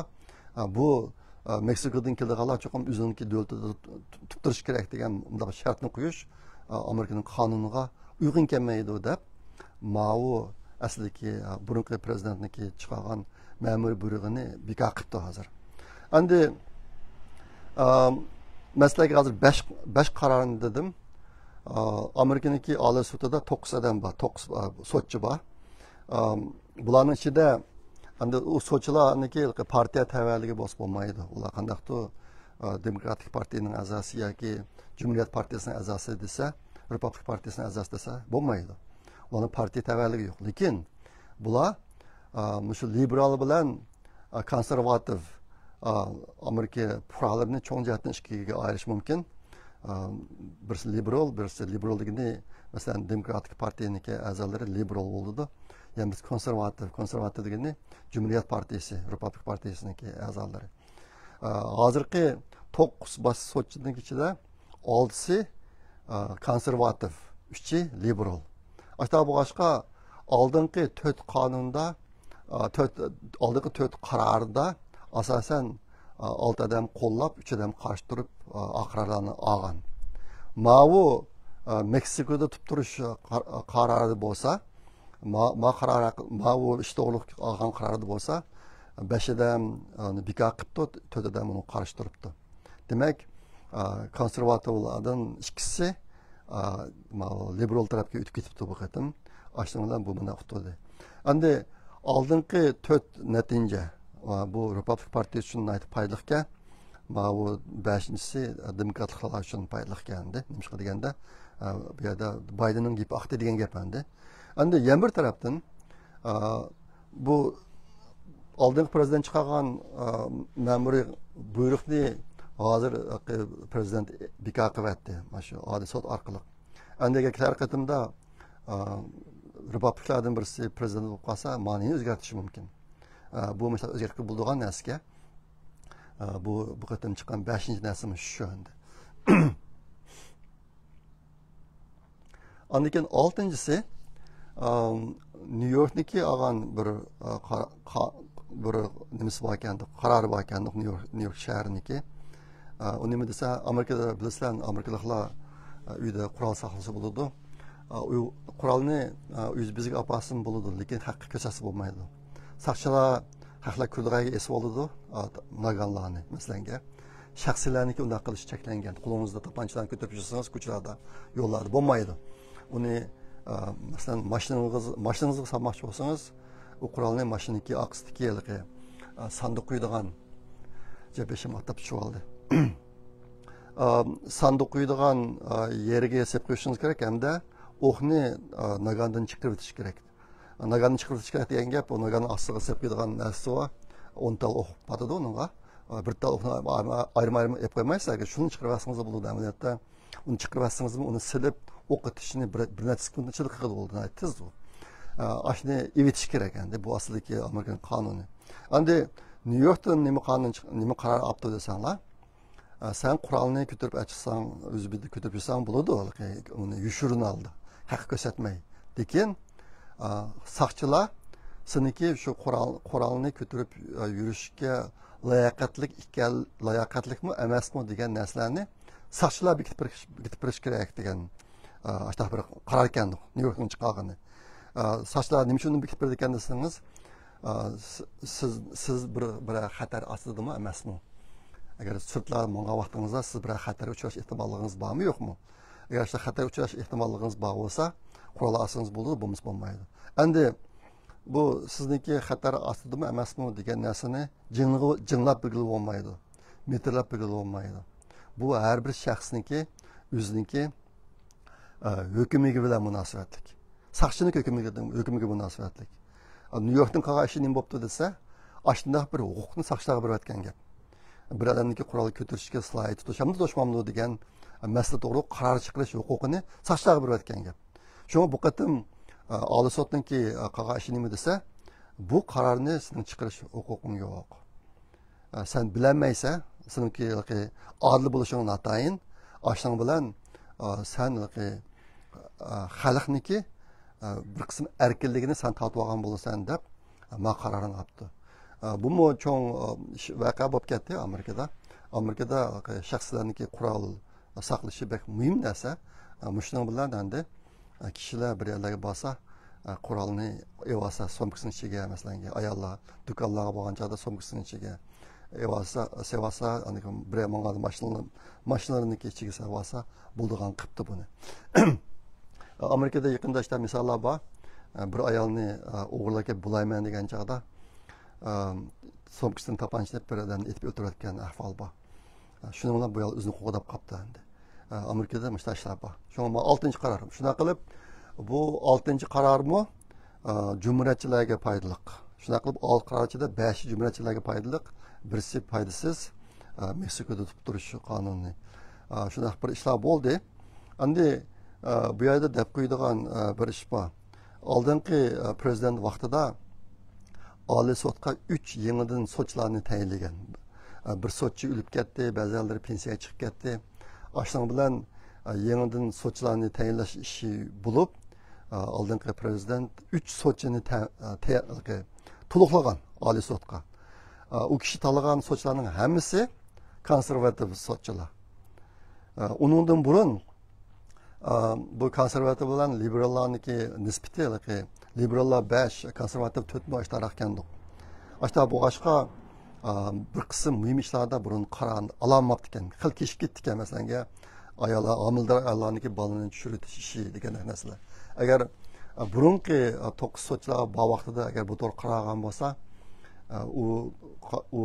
ئا، بۇ، ئا، مېكسىكودىن كېلىدىغانلار چوقۇم ئۆزىنىڭكى دۆلىتىدە تۇ-، تۇ-، تۇرۇپ تۇرۇشى كېرەك دېگەن مۇنداق شەرتنى قويۇش، ئا، ئامېرىكىنىڭ قانۇنىغا ئۇيغۇن كەلمەيدۇ دەپ، ماۋۇ ئەسلىدىكى، ئا، بۇرۇنقى پرېزىدېنتنىڭكى چىقارغان مەمۇرىي بۇيرۇقىنى بىكار قىپتۇ ھازىر. ئەمدى، ئا، مەن سىلەرگە ھازىر بەش، بەش قارارنى دېدىم. ئا، ئامېرىكىنىڭكى ئالىي سوتىدا توققۇز ئادەم بار، توققۇز، ئا، سوتچى بار. ئا، بۇلارنىڭ ئىچىدە ئەمدى ئۇ سوتچىلارنىڭكى پارتىيە تەۋەلىكى بولسا بولمايدۇ. ئۇلار قانداقتۇ، ئا، دېموكراتىك پارتىيىنىڭ ئەزاسى ياكى جۇمھۇرىيەت پارتىيىسىنىڭ ئەزاسى دېسە، رېپابلىك پارتىيىسىنىڭ ئەزاسى دېسە بولمايدۇ. ئۇلارنىڭ پارتىيە تەۋەلىكى يوق. لېكىن بۇلار، ئا، مۇشۇ لىبېرال بىلەن، ئا، كونسېرۋاتىۋ، ئا، ئامېرىكا پۇقرالىرىنى چوڭ جەھەتتىن ئىككىگە ئايرىش مۇمكىن. ئا، بىرسى لىبېرال، بىرسى لىبېرال دېگىنى، مەسىلەن، دېموكراتىك پارتىيىنىڭكى ئەزالىرى لىبېرال بولىدۇ. يەنە بىرسى كونسېرۋاتىۋ، كونسېرۋاتىۋ دېگىنى جۇمھۇرىيەت پارتىيىسى، رېپابلىك پارتىيىسىنىڭكى ئەزالىرى. ئا، ھازىرقى توققۇز باش سوتچىنىڭ ئىچىدە ئالتىسى، ئا، كونسېرۋاتىپ، ئۈچى لىبېرال. ئاشۇنداق بولغاچقا، ئالدىنقى تۆت قانۇندا، ئا، تۆت، ئالدىنقى تۆت قاراردا ئاساسەن، ئا، ئالتە ئادەم قوللاپ، ئۈچ ئادەم قارشى تۇرۇپ، ئا، قارارلارنى ئالغان. ماۋۇ، ئا، مېكسىكودا تۇتۇپ تۇرۇش قار-، قارارى بولسا، ما-، ما قارار ھەق-، ماۋۇ ئىش توغرىلىق ئالغان قاراردا بولسا، بەش ئادەم ئۇنى بىكار قىپتۇ، تۆت ئادەم ئۇنىڭغا قارشى تۇرۇپتۇ. دېمەك، ئا، كونسېرۋاتىۋلاردىن ئىككىسى، ئا، ماۋۇ لىبېرال تەرەپكە ئۆتۈپ كېتىپتۇ بۇ قېتىم. ئاشۇنىڭ بىلەن بۇ مانا ئۇتۇلدى. ئەمدى ئالدىنقى تۆت نەتىجە، ئا، بۇ رېپابلىك پارتىيىسى ئۈچۈن ناھايىتى پايدىلىقكەن. ماۋۇ بەشىنچىسى، ئا، دېموكراتلىقلار ئۈچۈن پايدىلىقكەن ئەمدى. نېمىشقا دېگەندە، ئا، بۇ يەردە بايدېننىڭ گېپى ئاقتى دېگەن گەپ ئەمدى. ئەمدى يەنە بىر تەرەپتىن، ئا، بۇ ئالدىنقى پىرېزىدېنت چىقارغان، ئا، مەمۇرىي بۇيرۇقنى ھازىر پىرېزىدېنت بىكار قىلىۋەتتى، مانا شۇ ئالىي سوت ئارقىلىق. ئەمدى ئەگەر كېلەر قېتىمدا، ئا، رېپابلىكلاردىن بىرسى پىرېزىدېنت بولۇپ قالسا، مانىنى ئۆزگەرتىشى مۇمكىن. ئا، بۇ مەسىلە ئۆزگەرتكىلى بولىدىغان نەرسىكەن. ئا، بۇ، بۇ قېتىم چىققان بەشىنچى نەرسىمۇ شۇ ئەمدى. ئاندىن كېيىن ئالتىنچىسى، ئام، نيۇ يوركنىكى ئالغان بىر، ئا، قارا-، قا-، بىر نېمىسى باركەن، قارارى باركەن، نيۇ يورك، نيۇ يورك شەھىرىنىكى. ئا، ئۇ نېمە دېسە، ئامېرىكىدا بىلىسىلەر، ئامېرىكىلىقلار، ئا، ئۆيدە قورال ساقلىسا بولىدۇ. ئا، ئۇ قورالنى، ئا، ئۆزى بىزگە ئاپارسىمۇ بولىدۇ، لېكىن خەققە كۆرسەتسە بولمايدۇ. ساقچىلار خەقلەر كۆرىدىغان يەرگە ئېسىۋالىدۇ، ئا، ناگانلارنى، مەسىلەنگە. شەخسىيلەرنىكى ئۇنداق قىلىش چەكلەنگەن. قولىڭىزدا تاپانچىلارنى كۆتۈرۈپ يۈرسىڭىز، كوچىلاردا، يوللاردا بولمايدۇ. ئۇنى، ئا، مەسىلەن، ماشىنىڭىز-، ماشىنىڭىزغا سالماقچى بولسىڭىز، ئۇ قورالنى ماشىنىنىڭكى ئارقىسىدىكى ھېلىقى، ئا، ساندۇق قويىدىغان، جەبهە شىم ئاتاپ چۈشۈۋالدى. ئا، ساندۇق قويىدىغان، ئا، يەرگە سېلىپ قويۇشىڭىز كېرەك ھەمدە ئوقنى، ئا، ناگاندىن چىقىرىۋېتىش كېرەك. ناگاننى چىقىرىۋېتىش كېرەك دېگەن گەپ، ئۇ ناگاننىڭ ئاستىغا سېلىپ قويىدىغان نەرسىسى بار. ئون تال ئوق پاتىدۇ ئۇنىڭغا. بىر تال ئوقنى ئايرىم-، ئايرىم ئېلىپ قويمايسىز، ئەگەر شۇنى چىقىرىۋەتسىڭىز بولىدۇ ئەمەلىيەتتە. ئۇنى چىقىرىۋەتسىڭىزمۇ، ئۇنى سېلىپ، ئوق ئېتىشنى بىر، بىر نەچچە سېكۇنت ئىچىدە قىلغىلى بولىدۇ، ناھايىتى تېز ئۇ. ئاشۇنى ئېۋىتىش كېرەك ئەمدى، بۇ ئەسلىدىكى ئامېرىكىنىڭ قانۇنى. ئەمدى نيۇ يوركتا نېمە قانۇن چىق-، نېمە قارار ئاپتۇ دېسەڭلار، ئە، سەن قورالنى كۆتۈرۈپ ئەچىقساڭ، ئۆزى بىلدە كۆتۈرۈپ يۈرسەڭ بولىدۇ، ھېلىقى ئۇنى يوشۇرۇن ھالدا، خەققە كۆرسەتمەي. لېكىن، ئە، ساقچىلار سېنىڭكى شۇ قورال، قورالنى كۆتۈرۈپ، ئە، يۈرۈشكە لاياقەتلىك ئىكەن، لاياقەتلىكمۇ ئەمەسمۇ دېگەن نەرسىلەرنى ساقچىلار بېكىتىپ بېرىش، بېكىتىپ بېرىش كېرەك دېگەن، ئە، ئاشۇنداق بىر قارار ئىكەن، نيۇ يوركنىڭ چىقارغىنى. ئە، ساقچىلار نېمە ئۈچۈن ئۇنى بېكىتىپ بېرىدىكەن دېسىڭىز، ئا، س-، سىز، سىز بىر، بىرەر خەتەر ئاستىدىمۇ ئەمەسمۇ؟ ئەگەر سىرتلاردا ماڭغان ۋاقتىڭىزدا سىز بىرەر خەتەرگە ئۇچراش ئېھتىماللىقىڭىز بارمۇ يوقمۇ؟ ئەگەر شۇنداق خەتەرگە ئۇچراش ئېھتىماللىقىڭىز بار بولسا، قورال ئالسىڭىز بولىدۇ، بولمىسا بولمايدۇ. ئەمدى بۇ سىزنىڭكى خەتەر ئاستىدىمۇ ئەمەسمۇ دېگەن نەرسىنى جىڭلىغۇ-، جىڭلاپ بىلگىلى بولمايدۇ. مىتىرلاپ بىلگىلى بولمايدۇ. بۇ ھەر بىر شەخسنىڭكى، ئۆزىنىڭكى ئە، ھۆكۈمىگە بىلەن مۇناسىۋەتلىك. ساقچىنىڭ ھۆكۈمىگە، ھۆكۈمىگە مۇناسىۋەتلىك. ئە، نيۇ يوركنىڭ قىلغان ئىشى نېمە بوپتۇ دېسە، ئاشۇنداق بىر ھوقۇقنى ساقچىلارغا بېرىۋەتكەن گەپ. بىر ئادەمنىڭكى قورال كۆتۈرۈشكە سالاھىيىتى توشامدۇ، توشمامدۇ دېگەن، ئە، مەسىلە توغرۇلۇق قارار چىقىرىش ھوقۇقىنى ساقچىلارغا بېرىۋەتكەن گەپ. شۇڭا بۇ قېتىم، ئە، ئالىي سوتنىڭكى، ئە، قىلغان ئىشى نېمە دېسە، بۇ قارارنى سېنىڭ چىقىرىش ھوقۇقۇڭ يوق. ئە، سەن بىلەلمەيسەن، سېنىڭكى ھېلىقى ئادىل بولۇشۇڭ ناتايىن، ئاشۇنىڭ بىلەن، ئە، سەن ھېلىقى، ئە، خەلقنىڭكى، ئە، بىر قىسىم ئەركىنلىكىنى سەن تارتىۋالغان بولىسەن دەپ، ئە، ما قارارنى ئاپتۇ. ئە، بۇمۇ چوڭ، ئە، ئىش، ۋەقە بولۇپ كەتتى ئامېرىكىدا. ئامېرىكىدا ھېلىقى شەخسلەرنىڭكى قورال ساقلىشى بەك مۇھىم نەرسە. ئە، مۇشۇنىڭ بىلەن ئەمدى، ئە، كىشىلەر بىر يەرلەرگە بارسا، ئە، قورالنى ئېلىۋالسا سومكىسىنىڭ ئىچىگە، مەسىلەن، ئاياللار دۇكانلارغا بارغان چاغدا سومكىسىنىڭ ئىچىگە ئېلىۋالسا، سېلىۋالسا، ئاندىن كېيىن بىر يەر ماڭغاندا ماشىنا، ماشىنىلىرىنىڭكى ئىچىگە سېلىۋالسا بولىدىغان قىپتۇ بۇنى. ئامېرىكىدا يېقىندا ئىشتە مىساللار بار. ئە، بىر ئايالنى، ئە، ئوغرىلاپ كېلىپ بۇلايمەن دېگەن چاغدا، ئە، سومكىسىدىن تاپانچىنى بىر ئادەمنى ئېتىپ ئۆلتۈرۈۋەتكەن ئەھۋال بار. شۇنىڭ بىلەن بۇ ئايال ئۆزىنى قوغداپ قاپتۇ ئەمدى. ئامېرىكىدا مۇشۇنداق ئىشلار بار. شۇڭا مانا ئالتىنچى قارار. شۇنداق قىلىپ، بۇ ئالتىنچى قارارمۇ، ئا، جۇمھۇرىيەتچىلەرگە پايدىلىق. شۇنداق قىلىپ، ئالتە قارار ئىچىدە بەشى جۇمھۇرىيەتچىلەرگە پايدىلىق، بىرسى پايدىسىز، ئا، مېكسىكودا تۇتۇپ تۇرۇش قانۇنى. ئا، شۇنداق بىر ئىشلار بولدى. ئەمدى، ئا، بۇ يەردە دەپ قويىدىغان، ئا، بىر ئىش بار. ئالدىنقى، ئا، پىرېزىدېنت ۋاقتىدا ئالىي سوتقا ئۈچ يېڭىدىن سوتچىلارنى تەيىنلىگەن. بىر سوتچى ئۆلۈپ كەتتى، بەزىلىرى پېنسىيەگە چىقىپ كەتتى. ئاشۇنىڭ بىلەن يېڭىدىن سوتچىلارنى تەيىنلەش ئىشى بولۇپ، ئالدىنقى پىرېزىدېنت ئۈچ سوتچىنى تە-، تەييارلىقى تولۇقلىغان ئالىي سوتقا. ئۇ كىشى تاللىغان سوتچىلارنىڭ ھەممىسى كونسېرۋاتىپ سوتچىلار. ئۇنىڭدىن بۇرۇن، ئا، بۇ كونسېرۋاتىپ بىلەن لىبېراللارنىڭكى نىسبىتى، ھېلىقى لىبېراللار بەش، كونسېرۋاتىپ تۆت مۇ ئاشتاراق ئىكەندۇق. ئاشتا بولغاچقا، ئا، بىر قىسىم مۇھىم ئىشلاردا بۇرۇن قارار ئالالماپتىكەن، خېلى كېچىكىپ كېتىپتىكەن. مەسىلەنگە، ئاياللار، ھامىلىدار ئاياللارنىڭكى بالىنى چۈشۈرۈۋېتىش ئىشى دېگەندەك نەرسىلەر. ئەگەر، ئا، بۇرۇنقى، ئا، توققۇز سوتچىلار بار ۋاقتىدا ئەگەر بۇ توغرا قارار ئالغان بولسا، ئا، ئۇ، ئۇ،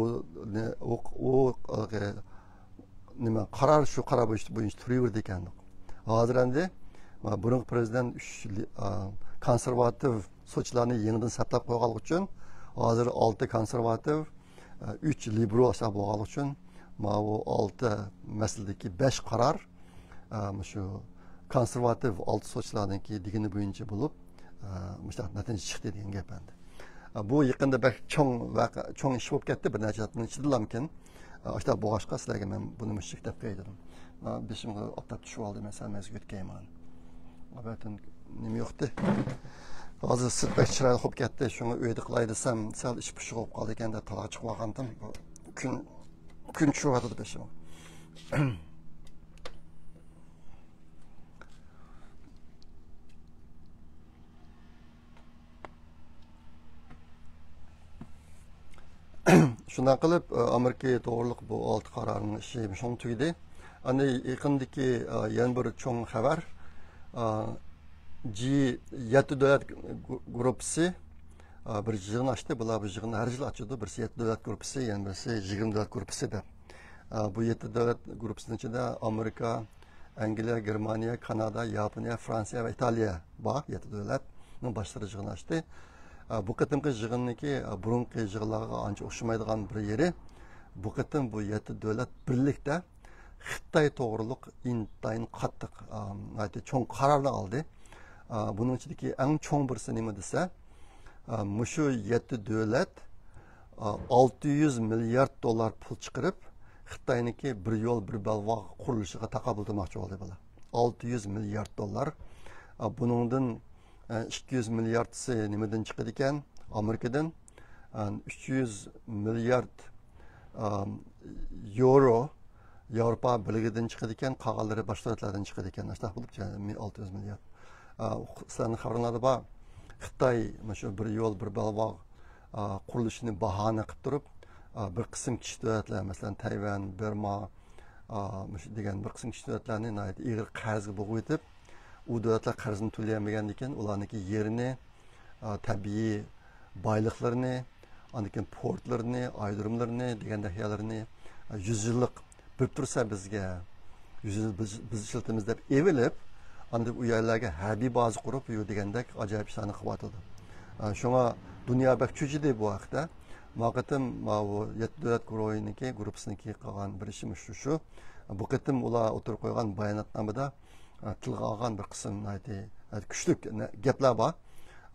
ئۇ، ئۇ، ئا، نېمە، قارار، شۇ قارار بويىچە، بويىچە تۇرۇۋېرىدىكەن. ھازىر ئەمدى، ما، بۇرۇنقى پرېزىدېنت ئۈچ لى-، ئا، كونسېرۋاتىۋ سوتچىلارنى يېڭىدىن ساقلاپ قويغانلىقى ئۈچۈن، ھازىر ئالتە كونسېرۋاتىۋ، ئا، ئۈچ لىبېرال ئاشۇنداق بولغانلىقى ئۈچۈن، ماۋۇ ئالتە مەسىلىدىكى بەش قارار، ئا، مۇشۇ كونسېرۋاتىۋ ئالتە سوتچىلارنىڭكى دېگىنى بويىچە بولۇپ، ئا، مۇشۇنداق نەتىجە چىقتى دېگەن گەپ ئەمدى. ئا، بۇ يېقىندا بەك چوڭ ۋەقە، چوڭ ئىش بولۇپ كەتتى، بىر نەچچە ھەپتىنىڭ ئىچىدىلامكىن. ئا، ئاشۇنداق بولغاچقا سىلەرگە مەن بۇنى مۇشۇ دەپ قوياي دېدىم. ئا، بېشىمغا ئاپتاپ چۈشۈپ ئالدى، مەن سەل مەزگىل ئۆتكەيمەن. ئاۋەتتىن نېمە يوقتى. ھازىر سىرت بەك چىرايلىق بولۇپ كەتتى، شۇڭا ئۆيدە قىلاي دېسەم، سەل ئىچ پۇشۇق بولۇپ قالدى ئىكەن دەپ تالاغا چىقىپ قالغانتىم. بۇ كۈن، كۈن چۈشۈۋاتىدۇ بېشىمغا. شۇنداق قىلىپ، ئامېرىكا توغرۇلۇق بۇ ئالتە قارارنىڭ ئىشى شۇڭا تۈگىدى. ئەمدى يېقىندىكى، ئا، يەنە بىر چوڭ خەۋەر. ئا، جى يەتتە دۆلەت گۇ-، گۇرۇپپىسى، ئا، بىر يىغىن ئاچتى. بۇلار بۇ يىغىننى ھەر يىل ئاچىدۇ. بىرسى يەتتە دۆلەت گۇرۇپپىسى، يەنە بىرسى يىگىرمە دۆلەت گۇرۇپپىسى دەپ. ئا، بۇ يەتتە دۆلەت گۇرۇپپىسىنىڭ ئىچىدە ئامېرىكا، ئەنگلىيە، گېرمانىيە، كانادا، ياپونىيە، فرانسىيە ۋە ئىتالىيە بار. يەتتە دۆلەتنىڭ باشلىرى يىغىن ئاچتى. ئا، بۇ قېتىمقى يىغىننىڭكى، ئا، بۇرۇنقى يىغىنلارغا ئانچە ئوخشىمايدىغان بىر يېرى، بۇ قېتىم بۇ يەتتە دۆلەت بىرلىكتە خىتاي توغرۇلۇق ئىنتايىن قاتتىق، ئا، ناھايىتى چوڭ قارارنى ئالدى. ئا، بۇنىڭ ئىچىدىكى ئەڭ چوڭ بىرسى نېمە دېسە، ئا، مۇشۇ يەتتە دۆلەت، ئا، ئالتە يۈز مىليارد دوللار پۇل چىقىرىپ، خىتاينىڭكى بىر يول، بىر بەلباغ قۇرۇلۇشىغا تاقابىل تۇرماقچى بولدى بۇلار. ئالتە يۈز مىليارد دوللار. ئا، بۇنىڭدىن، ئا، ئىككى يۈز مىلياردسى نېمىدىن چىقىدىكەن؟ ئامېرىكىدىن. ئا، ئۈچ يۈز مىليارد، ئا، يورو ياۋروپا بىرلىكىدىن چىقىدىكەن، قالغانلىرى باشقا دۆلەتلەردىن چىقىدىكەن. ئاشۇنداق بولۇپ، جەمئىي ئالتە يۈز مىليارد. ئا، سىلەرنىڭ خەۋىرىڭلاردا بار. خىتاي مۇشۇ بىر يول، بىر بەلباغ، ئا، قۇرۇلۇشىنى باھانە قىلىپ تۇرۇپ، ئا، بىر قىسىم كىچىك دۆلەتلەر، مەسىلەن، تەيۋەن، بىرما، ئا، مۇشۇ دېگەن بىر قىسىم كىچىك دۆلەتلەرنى ناھايىتى ئېغىر قەرزگە بوغۇۋېتىپ، ئۇ دۆلەتلەر قەرزىنى تۆلىيەلمىگەندىن كېيىن، ئۇلارنىڭكى يېرىنى، ئا، تەبىئىي بايلىقلىرىنى، ئاندىن كېيىن پورتلىرىنى، ئايرودروملىرىنى دېگەندەك يەرلىرىنى، ئا، يۈز يىللىق بېرىپ تۇرسا بىزگە، يۈز يىل بىز، بىز ئىشلىتىمىز دەپ ئېلىپ، ئاندىن ئۇ يەرلەرگە ھەربىي بازا قۇرۇپ، يۇ دېگەندەك ئاجايىپ ئىشلارنى قىلىۋاتىدۇ. ئا، شۇڭا دۇنيا بەك چۆچۈدى بۇ ھەقتە. ما قېتىم ماۋۇ يەتتە دۆلەت گۇرۇھىنىڭكى، گۇرۇپپىسىنىڭكى قىلغان بىر ئىشى مۇشۇ، شۇ. بۇ قېتىم ئۇلار ئوتتۇرىغا قويغان باياناتنامىدا، ئا، تىلغا ئالغان بىر قىسىم ناھايىتى، ناھايىتى كۈچلۈك نە-، گەپلەر بار.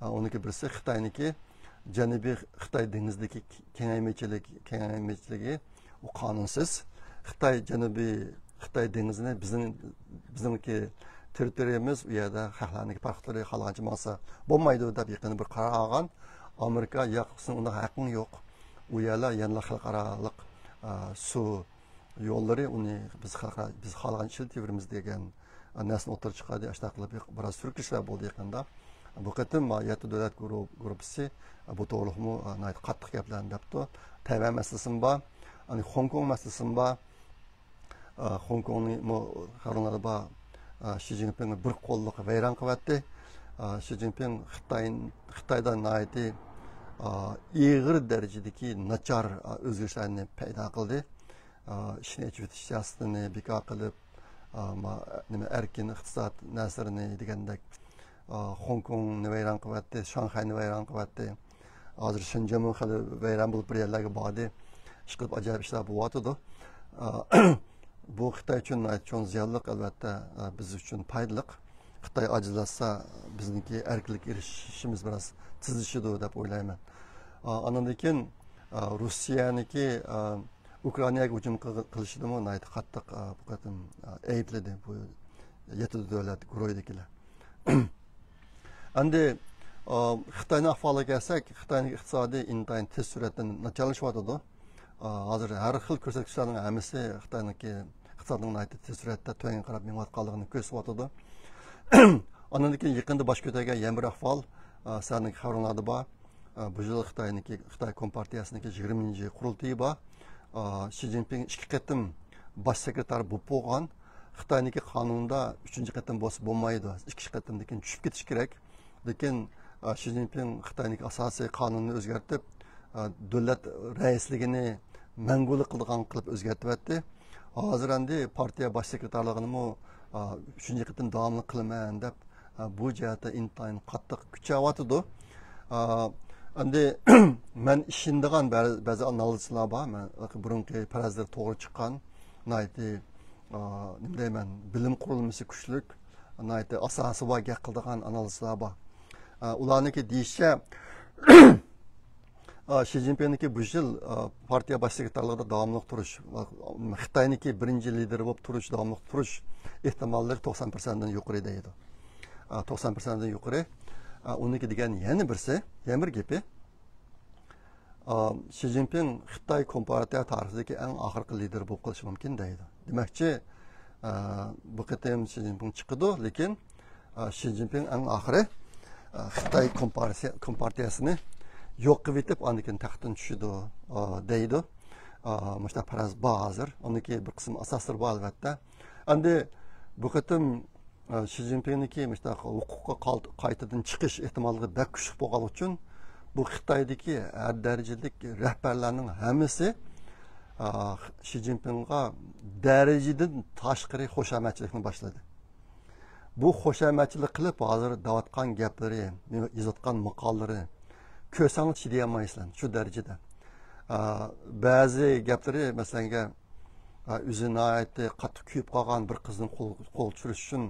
ئا، ئۇنىڭكى بىرسى خىتاينىڭكى جەنۇبىي خىتاي دېڭىزىدىكى كېڭەيمىچىلىك، كېڭەيمىچىلىكى ئۇ قانۇنسىز. خىتاي جەنۇبىي خىتاي دېڭىزىنى بىزنىڭ، بىزنىڭكى تېررىتورىيەمىز، ئۇ يەردە خەقلەرنىڭكى پارخلىرى خالىغانچە ماڭسا بولمايدۇ دەپ يېقىندا بىر قارار ئالغان. ئامېرىكا، ياق، سېنىڭ ئۇنداق ھەققىڭ يوق. ئۇ يەرلەر يەنىلا خەلقئارالىق، ئا، سۇ يوللىرى، ئۇنى بىز خەلقئارا، بىز خالىغان ئىشلىتىۋېرىمىز دېگەن نەرسىنى ئوتتۇرىغا چىقاردى. ئاشۇنداق قىلىپ بىراز سۈركىلىشلەر بولدى يېقىندا. بۇ قېتىم يەتتە دۆلەت گۇرۇ-، گۇرۇپپىسى بۇ توغرۇلۇقمۇ ناھايىتى قاتتىق گەپلەرنى دەپتۇ. تەيۋەن مەسىلىسىمۇ بار، ئەنە خوڭكوڭ مەسىلىسىمۇ بار. خوڭكوڭنى مۇ-، خەۋىرىڭلاردا بار، شى جىنپىڭ بىر قوللۇق ۋەيران قىلىۋەتتى. شى جىنپىڭ خىتاي، خىتايدا ناھايىتى ئېغىر دەرىجىدىكى ناچار ئۆزگىرىشلەرنى پەيدا قىلدى. ئىشنى ئېچىۋېتىش سىياسىتىنى بىكار قىلىپ، ما-، نېمە، ئەركىن ئىقتىساد نەرسىلىرىنى دېگەندەك، خوڭكوڭنى ۋەيران قىلىۋەتتى، شاڭخەينى ۋەيران قىلىۋەتتى. ھازىر شېنجېنمۇ خېلى ۋەيران بولۇپ بىر يەرلەرگە باردى. ئىشقىلىپ ئاجايىپ ئىشلار بولۇۋاتىدۇ. بۇ خىتاي ئۈچۈن ناھايىتى چوڭ زىيانلىق، ئەلۋەتتە، بىز ئۈچۈن پايدىلىق. خىتاي ئاجىزلاشسا، بىزنىڭكى ئەركىنلىككە ئېرىشىشىمىز بىراز تېزلىشىدۇ دەپ ئويلايمەن. ئاندىن كېيىن، روسىيەنىڭكى ئۇكرائىناغا ھۇجۇم قىل-، قىلىشىدىمۇ ناھايىتى قاتتىق، بۇ قېتىم، ئەيىبلىدى بۇ يەتتە دۆلەت گۇرۇھىدىكىلەر. ئەمدى، ئا، خىتاينىڭ ئەھۋالىغا كەلسەك، خىتاينىڭ ئىقتىسادى ئىنتايىن تېز سۈرئەتتە ناچارلىشىۋاتىدۇ. ئا، ھازىر ھەر خىل كۆرسەتكۈچلەرنىڭ ھەممىسى خىتاينىڭكى ئىقتىسادىنىڭ ناھايىتى تېز سۈرئەتتە تۆۋەنگە قاراپ مېڭىۋاتقانلىقىنى كۆرسىتىۋاتىدۇ. ئاندىن كېيىن يېقىندا باش كۆتۈرگەن يەنە بىر ئەھۋال، ئا، سىلەرنىڭ خەۋىرىڭلاردا بار. بۇ يىل خىتاينىڭكى، خىتاي كومپارتىيەسىنىڭكى يىگىرمىنچى قۇرۇلتىيى بار. شى جىنپىڭ ئىككى قېتىم باش سېكرېتار بولۇپ بولغان. خىتاينىڭكى قانۇنىدا ئۈچىنچى قېتىم بولسا بولمايدۇ، ئىككى قېتىمدىن كېيىن چۈشۈپ كېتىش كېرەك. لېكىن شى جىنپىڭ خىتاينىڭكى ئاساسىي قانۇنىنى ئۆزگەرتىپ، دۆلەت رەئىسلىكىنى مەڭگۈلۈك قىلىدىغان قىلىپ ئۆزگەرتىۋەتتى. ھازىر ئەمدى پارتىيە باش سېكرېتارلىقىنىمۇ ئۈچىنچى قېتىم داۋاملىق قىلىمەن دەپ، بۇ جەھەتتە ئىنتايىن قاتتىق كۈچەۋاتىدۇ. ئەمدى مەن ئىشىنىدىغان بەزى، بەزى ئانالىزچىلار بار. مەن بۇرۇنقى پەرەزلىرى توغرا چىققان، ناھايىتى، نېمە دەيمەن، بىلىم قۇرۇلمىسى كۈچلۈك، ناھايىتى ئاساسى بار گەپ قىلىدىغان ئانالىزچىلار بار. ئۇلارنىڭكى دېيىشىچە، شى جىنپىڭنىڭكى بۇ يىل پارتىيە باش سېكرېتارلىقىدا داۋاملىق تۇرۇش، خىتاينىڭكى بىرىنچى لىدېرى بولۇپ تۇرۇش، داۋاملىق تۇرۇش ئېھتىماللىرى توقسان پىرسەنتتىن يۇقىرى دەيدۇ. توقسان پىرسەنتتىن يۇقىرى. ئۇنىڭكى دېگەن يەنە بىرسى، يەنە بىر گېپى، شى جىنپىڭ خىتاي كومپارتىيە تارىخىدىكى ئەڭ ئاخىرقى لىدېر بولۇپ قېلىشى مۇمكىن دەيدۇ. دېمەكچى، بۇ قېتىم شى جىنپىڭ چىقىدۇ، لېكىن شى جىنپىڭ ئەڭ ئاخىرى خىتاي كومپارتىيە-، كومپارتىيەسىنى يوق قىلىۋېتىپ، ئاندىن كېيىن تەختتىن چۈشىدۇ دەيدۇ. مۇشۇنداق پەرەز بار ھازىر. ئۇنىڭكى بىر قىسىم ئاساسلىرى بار، ئەلۋەتتە. ئەمدى بۇ قېتىم شى جىنپىڭنىڭكى مۇشۇنداق ھوقۇققا قال-، قايتىدىن چىقىش ئېھتىماللىقى بەك كۈچلۈك بولغانلىقى ئۈچۈن، بۇ خىتايدىكى ھەر دەرىجىلىك رەھبەرلەرنىڭ ھەممىسى، ئا، شى جىنپىڭغا دەرىجىدىن تاشقىرى خۇشامەتچىلىكنى باشلىدى. بۇ خۇشامەتچىلىك قىلىپ، ھازىر دەۋاتقان گەپلىرى، يېزىۋاتقان ماقالىلىرى، كۆرسەڭلار چىدىيالمايسىلەر، شۇ دەرىجىدە. ئا، بەزى گەپلىرى، مەسىلەنگە، ئا، ئۆزى ناھايىتى قاتتىق كۆيۈپ قالغان بىر قىزنى قول، قول چۈشۈرۈش ئۈچۈن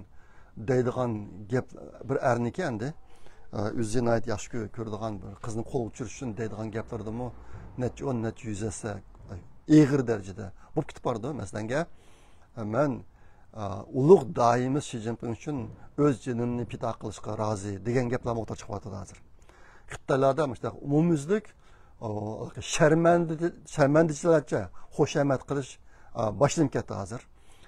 دەيدىغان گەپ، بىر ئەرنىكى ئەمدى، ئا، ئۆزى ناھايىتى ياخشى كۆ-، كۆرىدىغان بىر قىزنى قول چۈشۈرۈش ئۈچۈن دەيدىغان گەپلىرىدىمۇ نەچچە ئون، نەچچە يۈز ھەسسە ئېغىر دەرىجىدە بولۇپ كېتىپ بارىدۇ. مەسىلەنگە، مەن، ئا، ئۇلۇغ داھىيىمىز شى جىنپىڭ ئۈچۈن ئۆز جېنىمنى پىدا قىلىشقا رازى دېگەن گەپلەرمۇ ئوتتۇرىغا چىقىۋاتىدۇ ھازىر. خىتايلاردا مۇشۇنداق ئومۇميۈزلۈك، ئۇ، شەرمەندە-، شەرمەندىچىلەرچە خۇشامەت قىلىش، ئا، باشلىنىپ كەتتى ھازىر.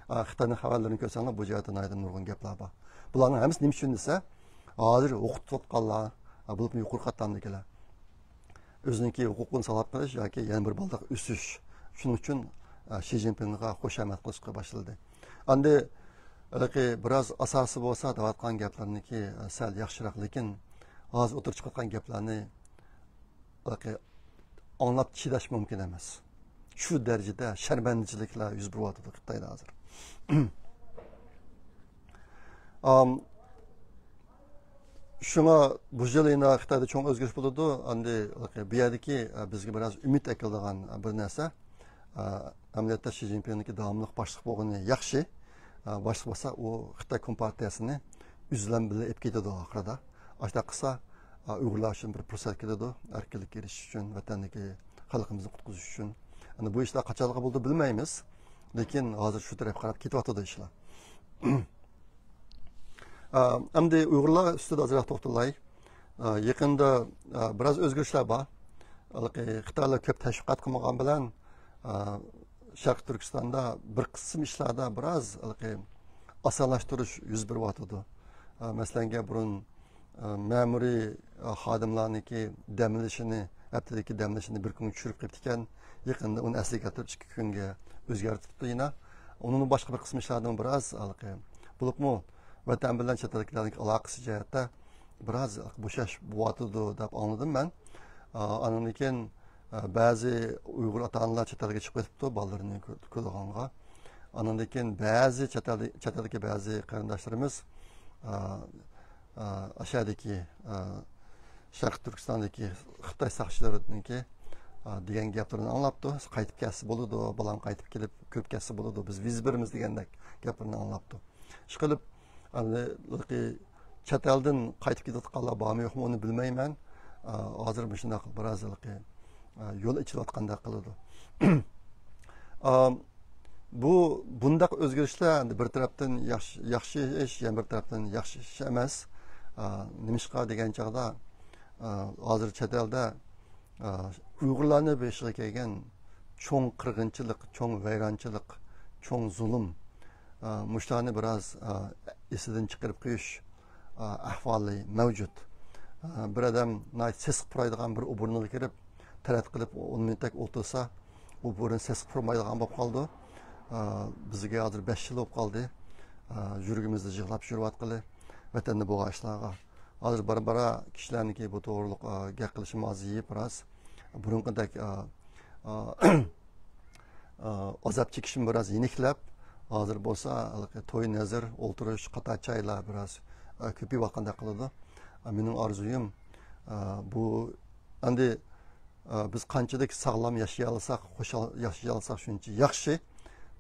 ئا، خىتاينىڭ خەۋەرلىرىنى كۆرسەڭلار، بۇ جەھەتتە ناھايىتى نۇرغۇن گەپلەر بار. بۇلارنىڭ ھەممىسى نېمە ئۈچۈن دېسە، ھازىر ھوقۇق تۇتۇۋاتقانلار، ئا، بولۇپمۇ يۇقىرى قاتلامدىكىلەر، ئۆزىنىڭكى ھوقۇقىنى ساقلاپ قېلىش ياكى يەنە بىر بالداق ئۆسۈش، شۇنىڭ ئۈچۈن، ئا، شى جىنپىڭغا خۇشامەت قىلىشقا باشلىدى. ئەمدى ھېلىقى بىراز ئاساسى بولسا دەۋاتقان گەپلەرنىكى، ئا، سەل ياخشىراق، لېكىن ھازىر ئوتتۇرىغا چىقىۋاتقان گەپلەرنى ھېلىقى ئاڭلاپ چىداش مۇمكىن ئەمەس. شۇ دەرىجىدە شەرمەندىچىلىكلەر يۈز بېرىۋاتىدۇ خىتايدا ھازىر. ئام، شۇڭا بۇ يىل يەنە خىتايدا چوڭ ئۆزگىرىش بولىدۇ. ئەمدى بۇ يەردىكى، ئە، بىزگە بىراز ئۈمىد ئەكېلىدىغان، ئە، بىر نەرسە، ئە، ئەمەلىيەتتە شى جىنپىڭنىڭكى داۋاملىق باشلىق بولغىنى ياخشى. ئە، باشلىق بولسا، ئۇ خىتاي كومپارتىيەسىنى ئۆزى بىلەن بىللە ئېلىپ كېتىدۇ ئاخىرىدا. ئاشۇنداق قىلسا، ئە، ئۇيغۇرلار ئۈچۈن بىر پۇرسەت كېلىدۇ، ئەركىنلىككە ئېرىشىش ئۈچۈن، ۋەتەندىكى خەلقىمىزنى قۇتقۇزۇش ئۈچۈن. ئەمدى بۇ ئىشلار قاچانلىقى بولىدۇ بىلمەيمىز، لېكىن ھازىر شۇ تەرەپكە قاراپ كېتىۋاتىدۇ ئىشلار. ئا، ئەمدى ئۇيغۇرلار ئۈستىدە ئازراق توختىلاي. ئا، يېقىندا، ئا، بىراز ئۆزگىرىشلەر بار. ھېلىقى خىتايلار كۆپ تەشۋىقات قىلمىغان بىلەن، ئا، شەرقىي تۈركىستاندا بىر قىسىم ئىشلاردا بىراز ھېلىقى ئاسانلاشتۇرۇش يۈز بېرىۋاتىدۇ. ئا، مەسىلەنگە بۇرۇن، ئا، مەمۇرىي، ئا، خادىملارنىڭكى دەم ئېلىشىنى، ھەپتىدىكى دەم ئېلىشىنى بىر كۈنگە چۈشۈرۈپ قېپتىكەن. يېقىندا ئۇنى ئەسلىگە كەلتۈرۈپ ئىككى كۈنگە ئۆزگەرتىپتۇ يەنە. ئۇنىڭدىن باشقا بىر قىسىم ئىشلاردىمۇ بىراز ھېلىقى بولۇپمۇ ۋەتەن بىلەن چەت ئەلدىكىلەرنىڭ ئالاقىسى جەھەتتە بىراز بوشاش بولۇۋاتىدۇ دەپ ئاڭلىدىم مەن. ئا، ئاندىن كېيىن، ئا، بەزى ئۇيغۇر ئاتا-ئانىلار چەت ئەلگە چىقىپ كېتىپتۇ، بالىلىرىنى كۆ-، كۆرىدىغانغا. ئاندىن كېيىن بەزى چەت ئەلدە-، چەت ئەلدىكى بەزى قېرىنداشلىرىمىز، ئا، ئا، ئاشۇ يەردىكى، ئا، شەرقىي تۈركىستاندىكى خىتاي ساقچىلىرىنىڭكى، ئا، دېگەن گەپلىرىنى ئاڭلاپتۇ. قايتىپ كەلسە بولىدۇ، بالاڭ قايتىپ كېلىپ كۆرۈپ كەتسە بولىدۇ، بىز ۋىزا بېرىمىز دېگەندەك گەپلىرىنى ئاڭلاپتۇ. ئىشقىلىپ، ئەمدى چەت ئەلدىن قايتىپ كېتىۋاتقانلار بارمۇ يوقمۇ، ئۇنى بىلمەيمەن. ئا، ھازىر مۇشۇنداق بىراز ھېلىقى، ئا، يول ئېچىلىۋاتقاندەك قىلىدۇ. ئا، بۇ، بۇنداق ئۆزگىرىشلەر ئەمدى بىر تەرەپتىن ياخشى، ياخشى ئىش، يەنە بىر تەرەپتىن ياخشى ئىش ئەمەس. ئا، نېمىشقا دېگەن چاغدا، ئا، ھازىر چەت ئەلدە ئا، ئۇيغۇرلارنى بېشىغا كەلگەن چوڭ قىرغىنچىلىق، چوڭ ۋەيرانچىلىق، چوڭ زۇلۇم، ئا، مۇشۇلارنى بىراز، ئا، ئېسىدىن چىقىرىپ قويۇش، ئا، ئەھۋالى مەۋجۇت. بىر ئادەم ناھايىتى سېسىق پۇرايدىغان بىر ئوبورنىغا كىرىپ، تەرەت قىلىپ ئون مىنۇتتەك ئولتۇرسا، ئۇ بۇرۇن سېسىق پۇرىمايدىغان بولۇپ قالىدۇ. بىزگە ھازىر بەش يىل بولۇپ قالدى. يۈرىكىمىزدە يىغلاپ يۈرۈۋاتقىلى، ۋەتەندە بولغان ئىشلارغا. ھازىر بارا-بارا كىشىلەرنىڭكى بۇ توغرۇلۇق گەپ قىلىشىمۇ ھازىر يىپ راست. بۇرۇنقىدەك ئازاب چېكىشمۇ بىراز يېنىكلەپ، ھازىر بولسا ھېلىقى توي نەزىر، ئولتۇرۇش، قاتار چايلار بىراز كۆپىيىۋاتقاندەك قىلىدۇ. مېنىڭ ئارزۇيۇم، بۇ ئەمدى بىز قانچىلىك ساغلام ياشىيالىساق، خۇشال ياشىيالىساق شۇنچە ياخشى.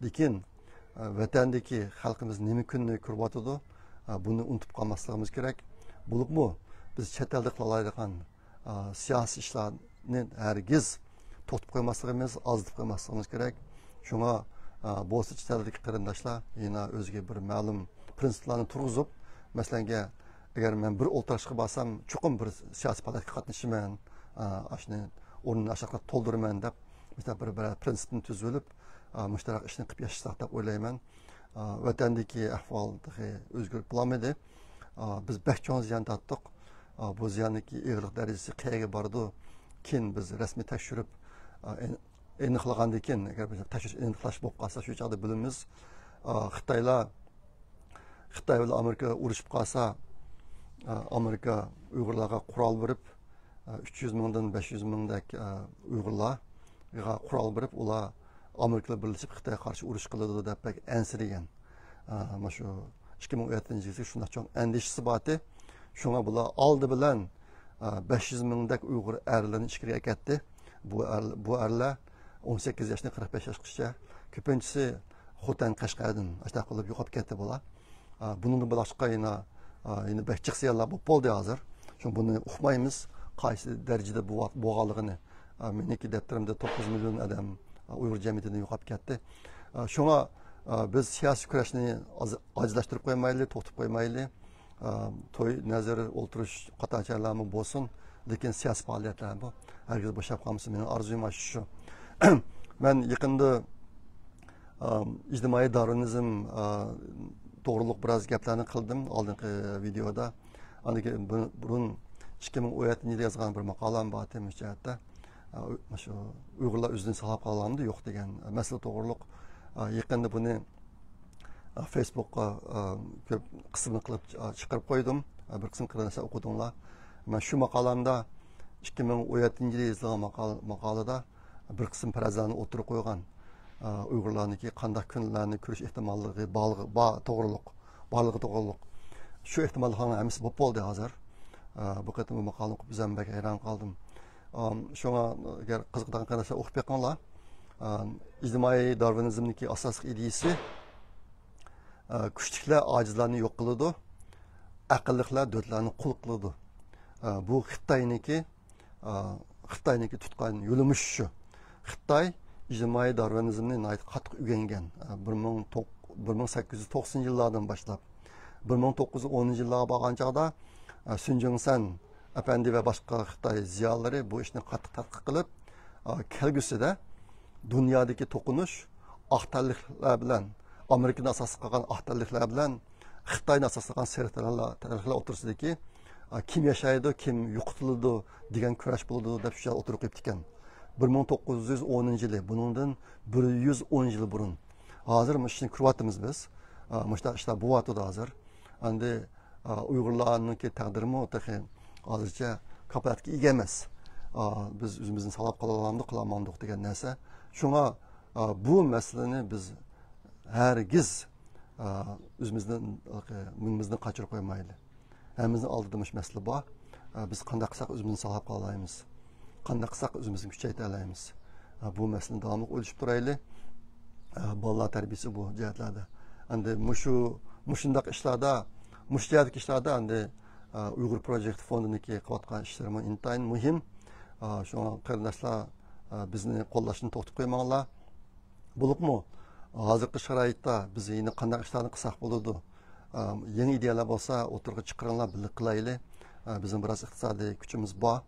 لېكىن ۋەتەندىكى خەلقىمىز نېمە كۈننى كۆرۈۋاتىدۇ، بۇنى ئۇنتۇپ قالماسلىقىمىز كېرەك. بولۇپمۇ بىز چەت ئەلدە قىلالايدىغان سىياسىي ئىشلارنى ھەرگىز توختىتىپ قويماسلىقىمىز، ئازىتىپ قويماسلىقىمىز كېرەك. شۇڭا بولسا چەت ئەلدىكى قېرىنداشلار يەنە ئۆزىگە بىر مەلۇم پرىنسىپلارنى تۇرغۇزۇپ، مەسىلەنگە، ئەگەر مەن بىر ئولتۇرۇشقا بارسام، چوقۇم بىر سىياسىي پائالىيەتكە قاتنىشىمەن، ئاشۇنى ئورنىنى ئاشۇنداق تولدۇرىمەن دەپ، مۇشۇنداق بىر، بىر پرىنسىپنى تۈزۈۋېلىپ، مۇشۇنداق ئىشنى قىلىپ ياشىساق دەپ ئويلايمەن. ۋەتەندىكى ئەھۋال تېخى ئۆزگىرىپ بولالمىدى. بىز بەك چوڭ زىيان تارتتۇق. بۇ زىياننىڭكى ئېغىرلىق دەرىجىسى قەيەرگە بارىدۇ؟ كېيىن بىز رەسمىي تەكشۈرۈپ، ئېن-، ئېنىقلىغاندىن كېيىن، ئەگەر بىر تەكشۈرۈش ئېنىقلاش بولۇپ قالسا، شۇ چاغدا بىلىمىز. خىتايلار، خىتاي بىلەن ئامېرىكا ئۇرۇشۇپ قالسا، ئامېرىكا ئۇيغۇرلارغا قورال بېرىپ، ئۈچ يۈز مىڭدىن بەش يۈز مىڭدەك ئۇيغۇرلارغا قورال بېرىپ، ئۇلار ئامېرىكا بىلەن بىرلىشىپ خىتايغا قارشى ئۇرۇش قىلىدۇ دەپ بەك ئەنسىرىگەن. مانا شۇ ئىككى مىڭ ئون يەتتىنچى يىلى شۇنداق چوڭ ئەندىشىسى بارتى. شۇڭا بۇلار ئالدى بىلەن بەش يۈز مىڭدەك ئۇيغۇر ئەرلىرىنى ئىچكىرىگە ئەكەتتى. بۇ ئەر-، بۇ ئەرلەر ئون سەككىز ياشتىن قىرىق بەش ياشقىچە، كۆپىنچىسى خوتەن، قەشقەردىن ئاشۇنداق قىلىپ يوقاپ كەتتى بۇلار. بۇنىڭدىن باشقا يەنە، يەنە بەك جىق زىيانلار بولۇپ بولدى ھازىر. شۇڭا بۇنى ئۇقمايمىز، قايسى دەرىجىدە بو-، بولغانلىقىنى. مېنىڭكى دەپتىرىمدە توققۇز مىليون ئادەم ئۇيغۇر جەمئىيىتىدىن يوقاپ كەتتى. شۇڭا بىز سىياسىي كۈرەشنى ئاز-، ئاجىزلاشتۇرۇپ قويمايلى، توختىتىپ قويمايلى. توي نەزىر، ئولتۇرۇش، قاتار چايلارمۇ بولسۇن، لېكىن سىياسىي پائالىيەتلەرمۇ ھەرگىز بوشاپ قالمىسۇن. مېنىڭ ئارزۇيۇم ئاشۇ شۇ. مەن يېقىندا ئىجتىمائىي دارۋىنىزم توغرۇلۇق بىراز گەپلەرنى قىلدىم ئالدىنقى ۋىدېئودا. ئاندىن كېيىن بۇ-، بۇرۇن ئىككى مىڭ ئون يەتتىنچى يىلى يازغان بىر ماقالەم بار تېما جەھەتتە. شۇ ئۇيغۇرلار ئۆزىنى ساقلاپ قالالامدۇ يوق دېگەن مەسىلە توغرۇلۇق. يېقىندا بۇنى فېيسبۇكقا كۆپ قىسمىنى قىلىپ چىقىرىپ قويدۇم. بىر قىسىم قېرىنداشلار ئوقۇدۇڭلار. مەن شۇ ماقالەمدە ئىككى مىڭ ئون يەتتىنچى يىلى يېزىلغان ماقال-، ماقالىدا بىر قىسىم پەرەزلەرنى ئوتتۇرىغا قويغان. ئۇيغۇرلارنىڭكى قانداق كۈنلەرنى كۆرۈش ئېھتىماللىقى بارلىقى، بار توغرۇلۇق، بارلىقى توغرۇلۇق. شۇ ئېھتىماللىقلارنىڭ ھەممىسى بولۇپ بولدى ھازىر. بۇ قېتىم بۇ ماقالىنى ئوقۇپ ئۆزۈم بەك ھەيران قالدىم. شۇڭا ئەگەر قىزىقىدىغان قېرىنداشلار ئوقۇپ بېقىڭلار. ئىجتىمائىي دارۋىنىزمنىڭكى ئاساسلىق ئىدىيىسى، كۈچلۈكلەر ئاجىزلارنى يوق قىلىدۇ، ئەقىللىقلار دۆتلەرنى قۇل قىلىدۇ. بۇ خىتاينىڭكى، خىتاينىڭكى تۇتقان يولىمۇ شۇ. خىتاي ئىجتىمائىي دارۋىنىزمنى ناھايىتى قاتتىق ئۆگەنگەن. بىر مىڭ توق-، بىر مىڭ سەككىز يۈز توقسىنىنچى يىللاردىن باشلاپ، بىر مىڭ توققۇز يۈز ئونىنچى يىللارغا بارغان چاغدا، سۈن جىڭسەن ئەپەندى ۋە باشقا خىتاي زىيالىيلىرى بۇ ئىشنى قاتتىق تەتقىق قىلىپ، ئا، كەلگۈسىدە دۇنيادىكى توقۇنۇش ئاق تەنلىكلەر بىلەن، ئامېرىكىنى ئاساس قىلغان ئاق تەنلىكلەر بىلەن خىتاينى ئاساس قىلغان سېرىق تەنلىكلەر، تەنلىكلەر ئوتتۇرىسىدىكى، ئا، كىم ياشايدۇ، كىم يوقىتىلىدۇ دېگەن كۈرەش بولىدۇ دەپ شۇ يەردە ئوتتۇرىغا قويۇپتىكەن. بىر مىڭ توققۇز يۈز ئونىنچى يىلى، بۇنىڭدىن بىر يۈز ئون يىل بۇرۇن. ھازىر مۇشۇ ئىشنى كۆرۈۋاتىمىز بىز. ئا، مۇشۇنداق ئىشلار بولۇۋاتىدۇ ھازىر. ئەمدى ئۇيغۇرلارنىڭكى تەقدىرىمۇ تېخى ھازىرچە كاپالەتكە ئىگە ئەمەس. بىز ئۆزىمىزنى ساقلاپ قالالامدۇق، قالالمامدۇق دېگەن نەرسە. شۇڭا بۇ مەسىلىنى بىز ھەرگىز ئۆزىمىزدىن، مېڭىمىزدىن قاچۇرۇپ قويمايلى. ھەممىمىزنىڭ ئالدىدا مۇشۇ مەسىلە بار. بىز قانداق قىلساق ئۆزىمىزنى ساقلاپ قالالايمىز؟ قانداق قىلساق ئۆزىمىزنى كۈچەيتەلەيمىز؟ بۇ مەسىلىنى داۋاملىق ئويلىشىپ تۇرايلى. بالىلار تەربىيىسى بۇ جەھەتلەردە. ئەمدى مۇشۇ، مۇشۇنداق ئىشلاردا، مۇشۇ جەھەتتىكى ئىشلاردا ئەمدى ئۇيغۇر پروجېكت فوندىنىڭكى قىلىۋاتقان ئىشلىرىمۇ ئىنتايىن مۇھىم. شۇڭا قېرىنداشلار، بىزنى قوللاشنى توختىتىپ قويماڭلار. بولۇپمۇ ھازىرقى شارائىتتا بىز يەنە قانداق ئىشلارنى قىلساق بولىدۇ؟ يېڭى ئىدىيەلەر بولسا ئوتتۇرىغا چىقىرىڭلار، بىللە قىلايلى. بىزنىڭ بىراز ئىقتىسادىي كۈچىمىز بار.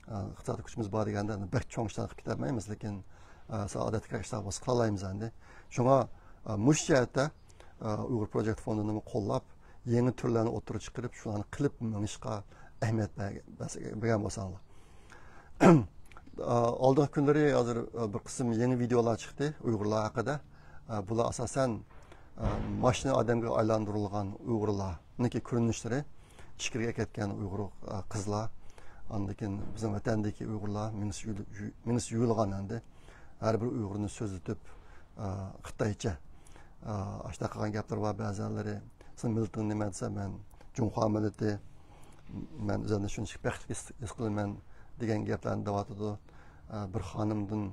ئىقتىسادىي كۈچىمىز بار دېگەندە بەك چوڭ ئىشلارنى قىلىپ كېتەلمەيمىز، لېكىن سەل ئادەتتىكىرەك ئىشلار بولسا قىلالايمىز ئەمدى. شۇڭا مۇشۇ جەھەتتە ئۇيغۇر پروجېكت فوندىنىمۇ قوللاپ، يېڭى تۈرلەرنى ئوتتۇرىغا چىقىرىپ، شۇلارنى قىلىپ مېڭىشقا ئەھمىيەت بەرگەن بولساڭلار. ئالدىنقى كۈنلىرى ھازىر بىر قىسىم يېڭى ۋىدېئولار چىقتى ئۇيغۇرلار ھەققىدە. بۇلار ئاساسەن ماشىنا ئادەمگە ئايلاندۇرۇلغان ئۇيغۇرلارنىڭكى كۆرۈنۈشلىرى، ئىچكىرىگە كەتكەن ئۇيغۇر قىزلار، ئاندىن كېيىن بىزنىڭ ۋەتەندىكى ئۇيغۇرلار مېڭىسى يۇيۇل-، يۇ-، مېڭىسى يۇيۇلغان ئەمدى. ھەر بىر ئۇيغۇرنى سۆزلىتىپ، خىتايچە ئاشۇنداق قىلغان گەپلىرى بار بەزىلىرى. سېنىڭ مىللىتىڭ نېمە دېسە، مەن جۇڭخۇا مىللىتى، مەن ئۆزۈمنى شۇنچىلىك بەختلىك ھېس، ھېس قىلىمەن دېگەن گەپلەرنى دەۋاتىدۇ. بىر خانىمدىن،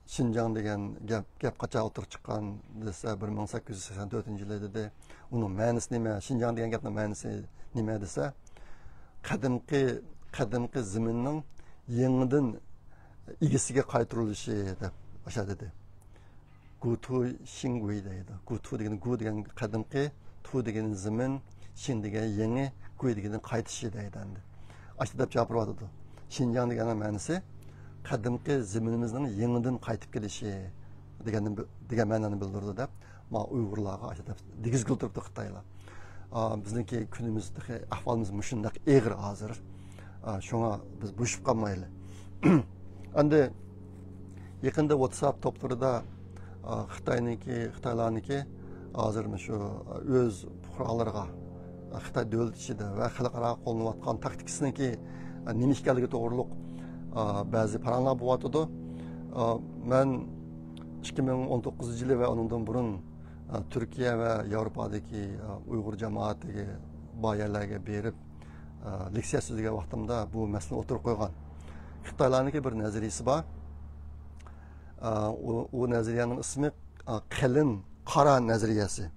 شىنجاڭ دېگەن گەپ، گەپ قاچان ئوتتۇرىغا چىققان دېسە، بىر مىڭ سەككىز يۈز سەكسەن تۆتىنچى يىلى دېدى. ئۇنىڭ مەنىسى نېمە؟ شىنجاڭ دېگەن گەپنىڭ مەنىسى نېمە دېسە، قەدىمكى، قەدىمكى زېمىننىڭ يېڭىدىن ئىگىسىگە قايتۇرۇلۇشى دەپ ئاشۇ دېدى. گۇتۇ شىڭگۇي دەيدۇ. گۇتۇ دېگەن، گۇ دېگەن قەدىمكى، تۇ دېگەن زېمىن، شىڭ دېگەن يېڭى، گۇي دېگەن قايتىشى دەيدۇ ئەمدى. ئاشۇ دەپ جاۋاب بېرىۋاتىدۇ. شىنجاڭ دېگەننىڭ مەنىسى قەدىمكى زېمىنىمىزنىڭ يېڭىدىن قايتىپ كېلىشى دېگەننى بىل-، دېگەن مەنىنى بىلدۈرىدۇ دەپ، ما ئۇيغۇرلارغا ئاشۇ دەپ دېگۈزگىلى تۇرۇپتۇ خىتايلار. ئا، بىزنىڭكى كۈنىمىز تېخى ئەھۋالىمىز مۇشۇنداق ئېغىر ھازىر. ئا، شۇڭا بىز بوشىشىپ قالمايلى. ئەمدى يېقىندا ۋاتساپ توپلىرىدا، ئا، خىتاينىڭكى، خىتايلارنىڭكى ھازىر مۇشۇ ئۆز پۇقرالىرىغا، ئا، خىتاي دۆلىتى ئىچىدە ۋە خەلقئاراغا قوللىنىۋاتقان تاكتىكىسىنىڭكى، ئا، نېمە ئىكەنلىكى توغرۇلۇق، ئا، بەزى پاراڭلار بولۇۋاتىدۇ. ئا، مەن ئىككى مىڭ ئون توققۇزىنچى يىلى ۋە ئۇنىڭدىن بۇرۇن، ئا، تۈركىيە ۋە ياۋروپادىكى، ئا، ئۇيغۇر جامائىتىگە بار يەرلەرگە بېرىپ، ئا، لېكسىيە سۆزلىگەن ۋاقتىمدا بۇ مەسىلىنى ئوتتۇرىغا قويغان. خىتايلارنىڭكى بىر نەزەرىيىسى بار. ئا، ئۇ، ئۇ نەزەرىيەنىڭ ئىسمى، ئا، قېلىن قارا نەزەرىيەسى.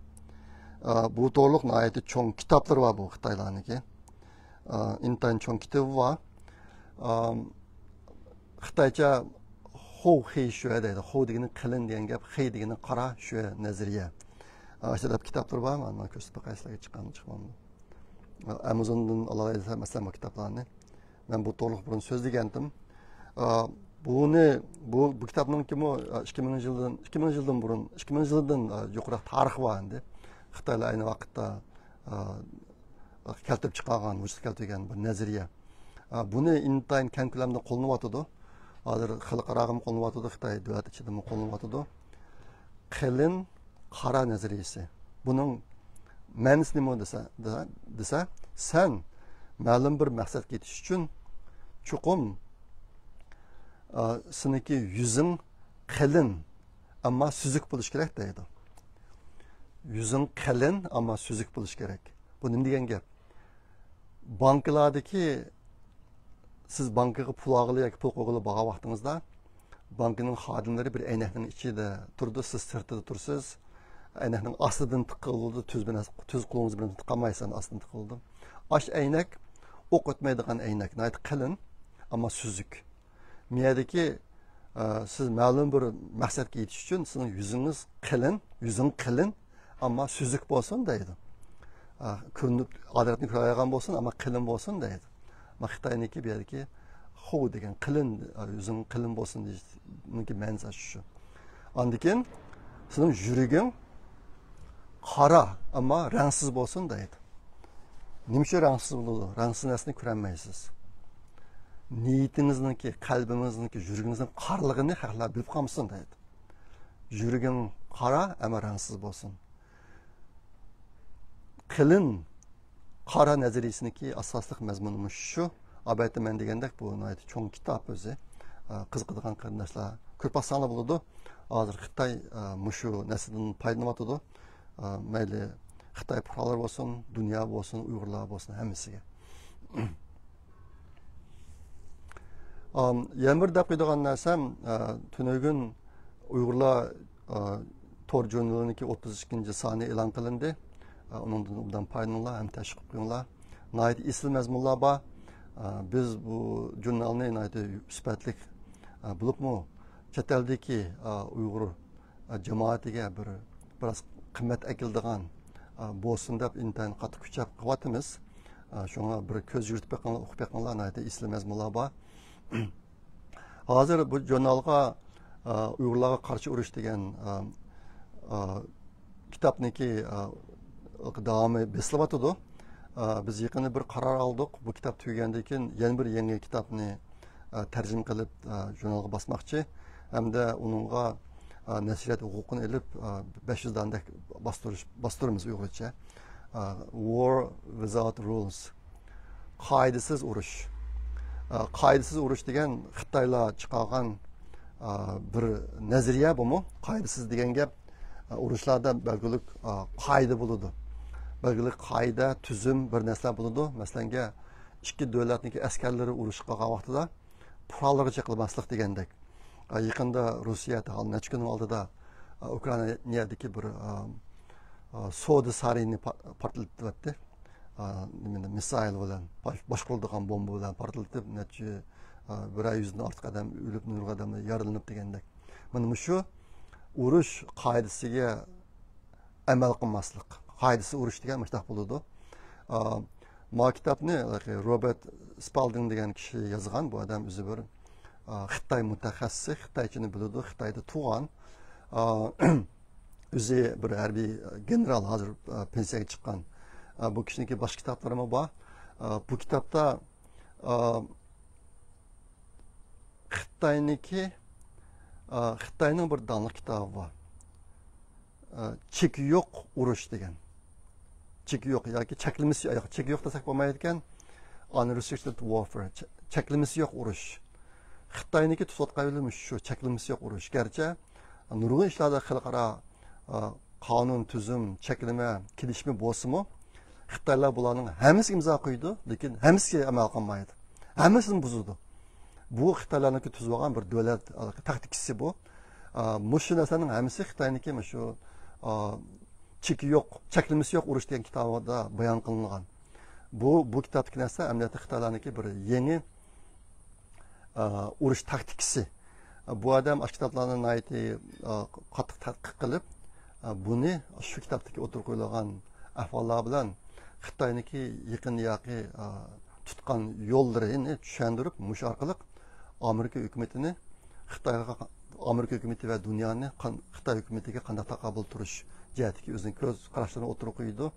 ئا، بۇ توغرۇلۇق ناھايىتى چوڭ كىتابلىرى بار بۇ خىتايلارنىڭكى. ئا، ئىنتايىن چوڭ كىتابى بار. ئا، خىتايچە خو خېي شۈە دەيدۇ. خو دېگىنى قېلىن دېگەن گەپ، خېي دېگىنى قارا، شۈە نەزەرىيە. ئا، ئاشۇنداق كىتابلىرى بار. مانا كۆرسىتىپ باقاي سىلەرگە چىققانمۇ چىقمامدۇ. ئا، ئامازوندىن ئالالايسىلەر مەسىلەن بۇ كىتابلارنى. مەن بۇ توغرۇلۇق بۇرۇن سۆزلىگەنتىم. ئا، بۇنى، بۇ، بۇ كىتابنىڭكىمۇ، ئا، ئىككى مىڭىنچى يىلدىن، ئىككى مىڭىنچى يىلدىن بۇرۇن، ئىككى مىڭىنچى يىلدىن، ئا، يۇقىرىراق تارىخى بار ئەمدى. خىتايلار ئەينى ۋاقىتتا، ئا، كەلتۈرۈپ چىقارغان، ۋۇجۇدقا كەلتۈرگەن بىر نەزەرىيە. ئا، بۇنى ئىنتايىن كەڭ كۆلەمدە قوللىنىۋاتىدۇ. ھازىر خەلقئاراغىمۇ قوللىنىۋاتىدۇ، خىتاي دۆلەت ئىچىدىمۇ قوللىنىۋاتىدۇ. قېلىن قارا نەزەرىيىسى. بۇنىڭ مەنىسى نېمە دېسە، دېسە، دېسە، سەن مەلۇم بىر مەقسەتكە يېتىش ئۈچۈن چوقۇم، ئا، سېنىڭكى يۈزۈڭ قېلىن، ئەمما سۈزۈك بولۇش كېرەك دەيدۇ. يۈزۈڭ قېلىن، ئەمما سۈزۈك بولۇش كېرەك. بۇ نېمە دېگەن گەپ؟ بانكىلاردىكى، سىز بانكىغا پۇل ئالغىلى ياكى پۇل قويغىلى بارغان ۋاقتىڭىزدا، بانكىنىڭ خادىملىرى بىر ئەينەكنىڭ ئىچىدە تۇرىدۇ، سىز سىرتىدا تۇرىسىز. ئەينەكنىڭ ئاستىدىن تىقىلىدۇ، تۈز بىلەن، تۈز قولىڭىز بىلەن تىقالمايسىز، ئاستىدىن تىقىلىدۇ. ئاشۇ ئەينەك ئوق ئۆتمەيدىغان ئەينەك، ناھايىتى قېلىن، ئەمما سۈزۈك. مىيەدىكى، ئە، سىز مەلۇم بىر مەقسەتكە يېتىش ئۈچۈن سىزنىڭ يۈزىڭىز قېلىن، يۈزۈڭ قېلىن، ئەمما سۈزۈك بولسۇن دەيدۇ. ئە، كۆرۈنۈپ، ئادەتنى كۆرەلەيدىغان بولسۇن، ئەمما قېلىن بولسۇن دەيدۇ. ئەمما خىتاينىڭكى بۇ يەردىكى خۇ دېگەن قېلىن، ئە، يۈزۈڭ قېلىن بولسۇن دېيىشنىڭكى مەنىسى شۇ. ئاندىن كېيىن سېنىڭ يۈرىكىڭ قارا، ئەمما رەڭسىز بولسۇن دەيدۇ. نېمە ئۈچۈن رەڭسىز بولىدۇ؟ رەڭسىز نەرسىنى كۆرەلمەيسىز. نىيىتىڭىزنىڭكى، قەلبىڭىزنىڭكى، يۈرىكىڭىزنىڭ قارىلىقىنى خەقلەر بىلىپ قالمىسۇن دەيدۇ. يۈرىكىڭ قارا، ئەمما رەڭسىز بولسۇن. قېلىن قارا نەزەرىيىسىنىڭكى ئاساسلىق مەزمۇنى مۇشۇ شۇ. ئەلۋەتتە، مەن دېگەندەك، بۇ ناھايىتى چوڭ كىتاب ئۆزى. ئە، قىزىقىدىغان قېرىنداشلار كۆرۈپ باقساڭلار بولىدۇ. ھازىر خىتاي، ئە، مۇشۇ نەرسىدىن پايدىلىنىۋاتىدۇ. ئە، مەيلى خىتاي پۇقرالىرى بولسۇن، دۇنيا بولسۇن، ئۇيغۇرلار بولسۇن، ھەممىسىگە. ئام، يەنە بىر دەپ قويىدىغان نەرسەم، ئە، تۈنۈگۈن ئۇيغۇرلار، ئە، تور ژۇرنىلىنىڭكى ئوتتۇز ئىككىنچى سانى ئېلان قىلىندى. ئە، ئۇنىڭدىن ئوبدان پايدىلىنىڭلار ھەم تەشۋىق قىلىڭلار. ناھايىتى ئېسىل مەزمۇنلار بار. ئە، بىز بۇ ژۇرنالنى ناھايىتى سۈپەتلىك، ئە، بولۇپمۇ چەت ئەلدىكى، ئە، ئۇيغۇر، ئە، جامائىتىگە بىر، بىراز قىممەت ئەكېلىدىغان، ئە، بولسۇن دەپ ئىنتايىن قاتتىق كۈچەپ قىلىۋاتىمىز. ئە، شۇڭا بىر كۆز يۈگۈرتۈپ بېقىڭلار، ئوقۇپ بېقىڭلار، ناھايىتى ئېسىل مەزمۇنلار بار. ھازىر بۇ ژۇرنالغا، ئە، ئۇيغۇرلارغا قارشى ئۇرۇش دېگەن، ئە، ئە، كىتابنىڭكى، ئە، داۋامى بېسىلىۋاتىدۇ. ئا، بىز يېقىندا بىر قارار ئالدۇق. بۇ كىتاب تۈگىگەندىن كېيىن يەنە بىر يېڭى كىتابنى، ئا، تەرجىمە قىلىپ، ئا، ژۇرنالغا باسماقچى. ھەمدە ئۇنىڭغا، ئا، نەشرىيات ھوقۇقىنى ئېلىپ، ئا، بەش يۈز دانىدەك باستۇرۇش، باستۇرىمىز ئۇيغۇرچە. ئا، War Without Rules. قائىدىسىز ئۇرۇش. ئا، قائىدىسىز ئۇرۇش دېگەن خىتايلار چىقارغان، ئا، بىر نەزەرىيە بۇمۇ. قائىدىسىز دېگەن گەپ، ئا، ئۇرۇشلاردا بەلگىلىك، ئا، قائىدە بولىدۇ. بەلگىلىك قائىدە، تۈزۈم، بىر نەرسىلەر بولىدۇ. مەسىلەنگە، ئىككى دۆلەتنىڭكى ئەسكەرلىرى ئۇرۇشقا قالغان ۋاقتىدا پۇرالىغا چېقىلماسلىق دېگەندەك. ئا، يېقىندا روسىيە ھال نەچچە كۈننىڭ ئالدىدا، ئا، ئۇكرائىنادىكى بىر، ئا، ئا، سودا سارىيىنى پا-، پارتلىتىۋەتتى. ئا، نېمىنى، مىسسايل بىلەن، باش-، باشقۇرۇلىدىغان بومبا بىلەن پارتلىتىپ، نەچچە، ئا، بىرەر يۈزدىن ئارتۇق ئادەم ئۆلۈپ، نۇرغۇن ئادەملەر يارىلىنىپ دېگەندەك. مانا مۇشۇ ئۇرۇش قائىدىسىگە ئەمەل قىلماسلىق. قائىدىسىز ئۇرۇش دېگەن مۇشۇنداق بولىدۇ. ئا، ما كىتابنى روبېرت سپالدىڭ دېگەن كىشى يازغان. بۇ ئادەم ئۆزى بىر، ئا، خىتاي مۇتەخەسسىسى، خىتايچىنى بىلىدۇ، خىتايدا تۇغان. ئا، ئۆزى بىر ھەربىي گېنېرال، ھازىر، ئا، پېنسىيەگە چىققان. ئا، بۇ كىشىنىڭكى باشقا كىتابلىرىمۇ بار. ئا، بۇ كىتابتا، ئا، خىتاينىڭكى، ئا، خىتاينىڭ بىر داڭلىق كىتابى بار. ئا، چېكى يوق ئۇرۇش دېگەن. چېكى يوق ياكى چەكلىمىسى، ياق، چېكى يوق دېسەك بولمايدىكەن. ئان رېسترىكتېد ۋارفېر، چە-، چەكلىمىسى يوق ئۇرۇش. خىتاينىڭكى توسۇۋاتقان يولى مۇشۇ، چەكلىمىسى يوق ئۇرۇش. گەرچە نۇرغۇن ئىشلاردا خەلقئارا، ئا، قانۇن، تۈزۈم، چەكلىمە، كېلىشىمى بولسىمۇ، خىتايلار بۇلارنىڭ ھەممىسىگە ئىمزا قويىدۇ، لېكىن ھەممىسىگە ئەمەل قىلمايدۇ. ھەممىسىنى بۇزىدۇ. بۇ خىتايلارنىڭكى تۈزۈۋالغان بىر دۆلەت، ئا، تاكتىكىسى بۇ. ئا، مۇشۇ نەرسىلەرنىڭ ھەممىسى خىتاينىڭكى مۇشۇ، ئا، چېكى يوق، چەكلىمىسى يوق ئۇرۇش دېگەن كىتابىدا بايان قىلىنغان. بۇ، بۇ كىتابتىكى نەرسە ئەمەلىيەتتە خىتايلارنىڭكى بىر يېڭى، ئا، ئۇرۇش تاكتىكىسى. بۇ ئادەم ئاشۇ كىتابلارنى ناھايىتى، ئا، قاتتىق تەتقىق قىلىپ، ئا، بۇنى شۇ كىتابتىكى ئوتتۇرىغا قويۇلغان ئەھۋاللار بىلەن خىتاينىڭكى يېقىندىكى، ئا، تۇتقان يوللىرىنى چۈشەندۈرۈپ، مۇشۇ ئارقىلىق ئامېرىكا ھۆكۈمىتىنى خىتايغا، ئامېرىكا ھۆكۈمىتى ۋە دۇنيانى قان-، خىتاي ھۆكۈمىتىگە قانداق تاقابىل تۇرۇش جەھەتتىكى ئۆزىنىڭ كۆز قاراشلىرىنى ئوتتۇرىغا قويىدۇ.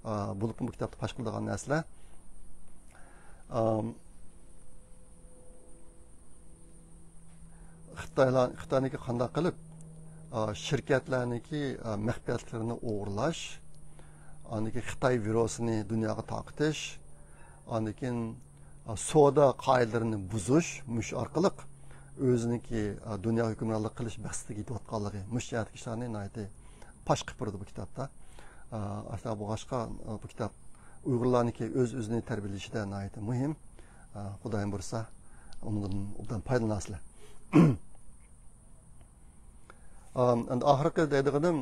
ئا، بولۇپمۇ بۇ كىتابتا پاش قىلىدىغان نەرسىلەر، ئام، خىتايلار، خىتاينىڭكى قانداق قىلىپ، ئا، شىركەتلەرنىڭكى، ئا، مەخپىيەتلىرىنى ئوغرىلاش، ئاندىن كېيىن خىتاي ۋىرۇسىنى دۇنياغا تارقىتىش، ئاندىن كېيىن، ئا، سودا قائىدىلىرىنى بۇزۇش، مۇشۇ ئارقىلىق ئۆزىنىڭكى، ئا، دۇنيا ھۆكۈمرانلىق قىلىش مەقسىتىگە يېتىۋاتقانلىقى، مۇشۇ جەھەتتىكى ئىشلارنى ناھايىتى پاش قىلىپ بېرىدۇ بۇ كىتابتا. ئا، ئاشۇنداق بولغاچقا، ئا، بۇ كىتاب ئۇيغۇرلارنىڭكى ئۆز-ئۆزىنى تەربىيەلىشىدە ناھايىتى مۇھىم. ئا، خۇدايىم بۇيرۇسا، ئۇنىڭدىن ئوبدان پايدىلىنارسىلەر. ئا، ئەمدى ئاخىرقى دەيدىغىنىم،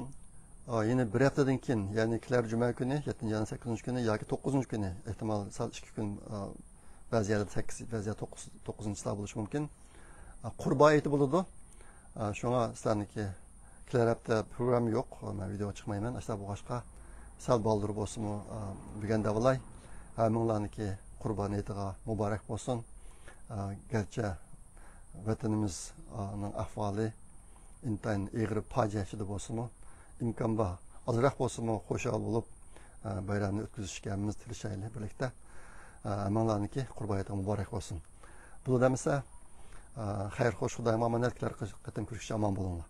ئا، يەنە بىر ھەپتىدىن كېيىن، يەنى كېلەر جۈمە كۈنى، يەتتىنچى ئاينىڭ سەككىزىنچى كۈنى ياكى توققۇزىنچى كۈنى، ئېھتىمال سەل ئىككى كۈن، ئا، بەزى يەردە سەككىز، بەزى يەردە توققۇز، توققۇزىنچى چىسلا بولۇشى مۇمكىن. ئا، قۇربان ھېيتى بولىدۇ. ئا، شۇڭا سىلەرنىڭكى كېلەر ھەپتە پروگرامما يوق. مەن ۋىدېو چىقمايمەن. ئاشۇنداق بولغاچقا سەل بالدۇر بولسىمۇ، ئا، بۈگۈن دەۋالاي. ھەممىڭلارنىڭكى قۇربان ھېيتىغا مۇبارەك بولسۇن. ئا، گەرچە ۋەتىنىمىزنىڭ ئەھۋالى ئىنتايىن ئېغىر پاجىئە ئىچىدە بولسىمۇ، ئىمكان بار ئازراق بولسىمۇ خۇشال بولۇپ، ئا، بايرامنى ئۆتكۈزۈشكە ھەممىمىز تىرىشايلى بىرلىكتە. ئا، ھەممىڭلارنىڭكى قۇربان ھېيتىغا مۇبارەك بولسۇن. بولىدۇ ئەمىسە، ئا، خەير خوش، خۇدايىمغا ئامانەت، كېلەر قېتىم كۆرۈشكىچە ئامان بولۇڭلار.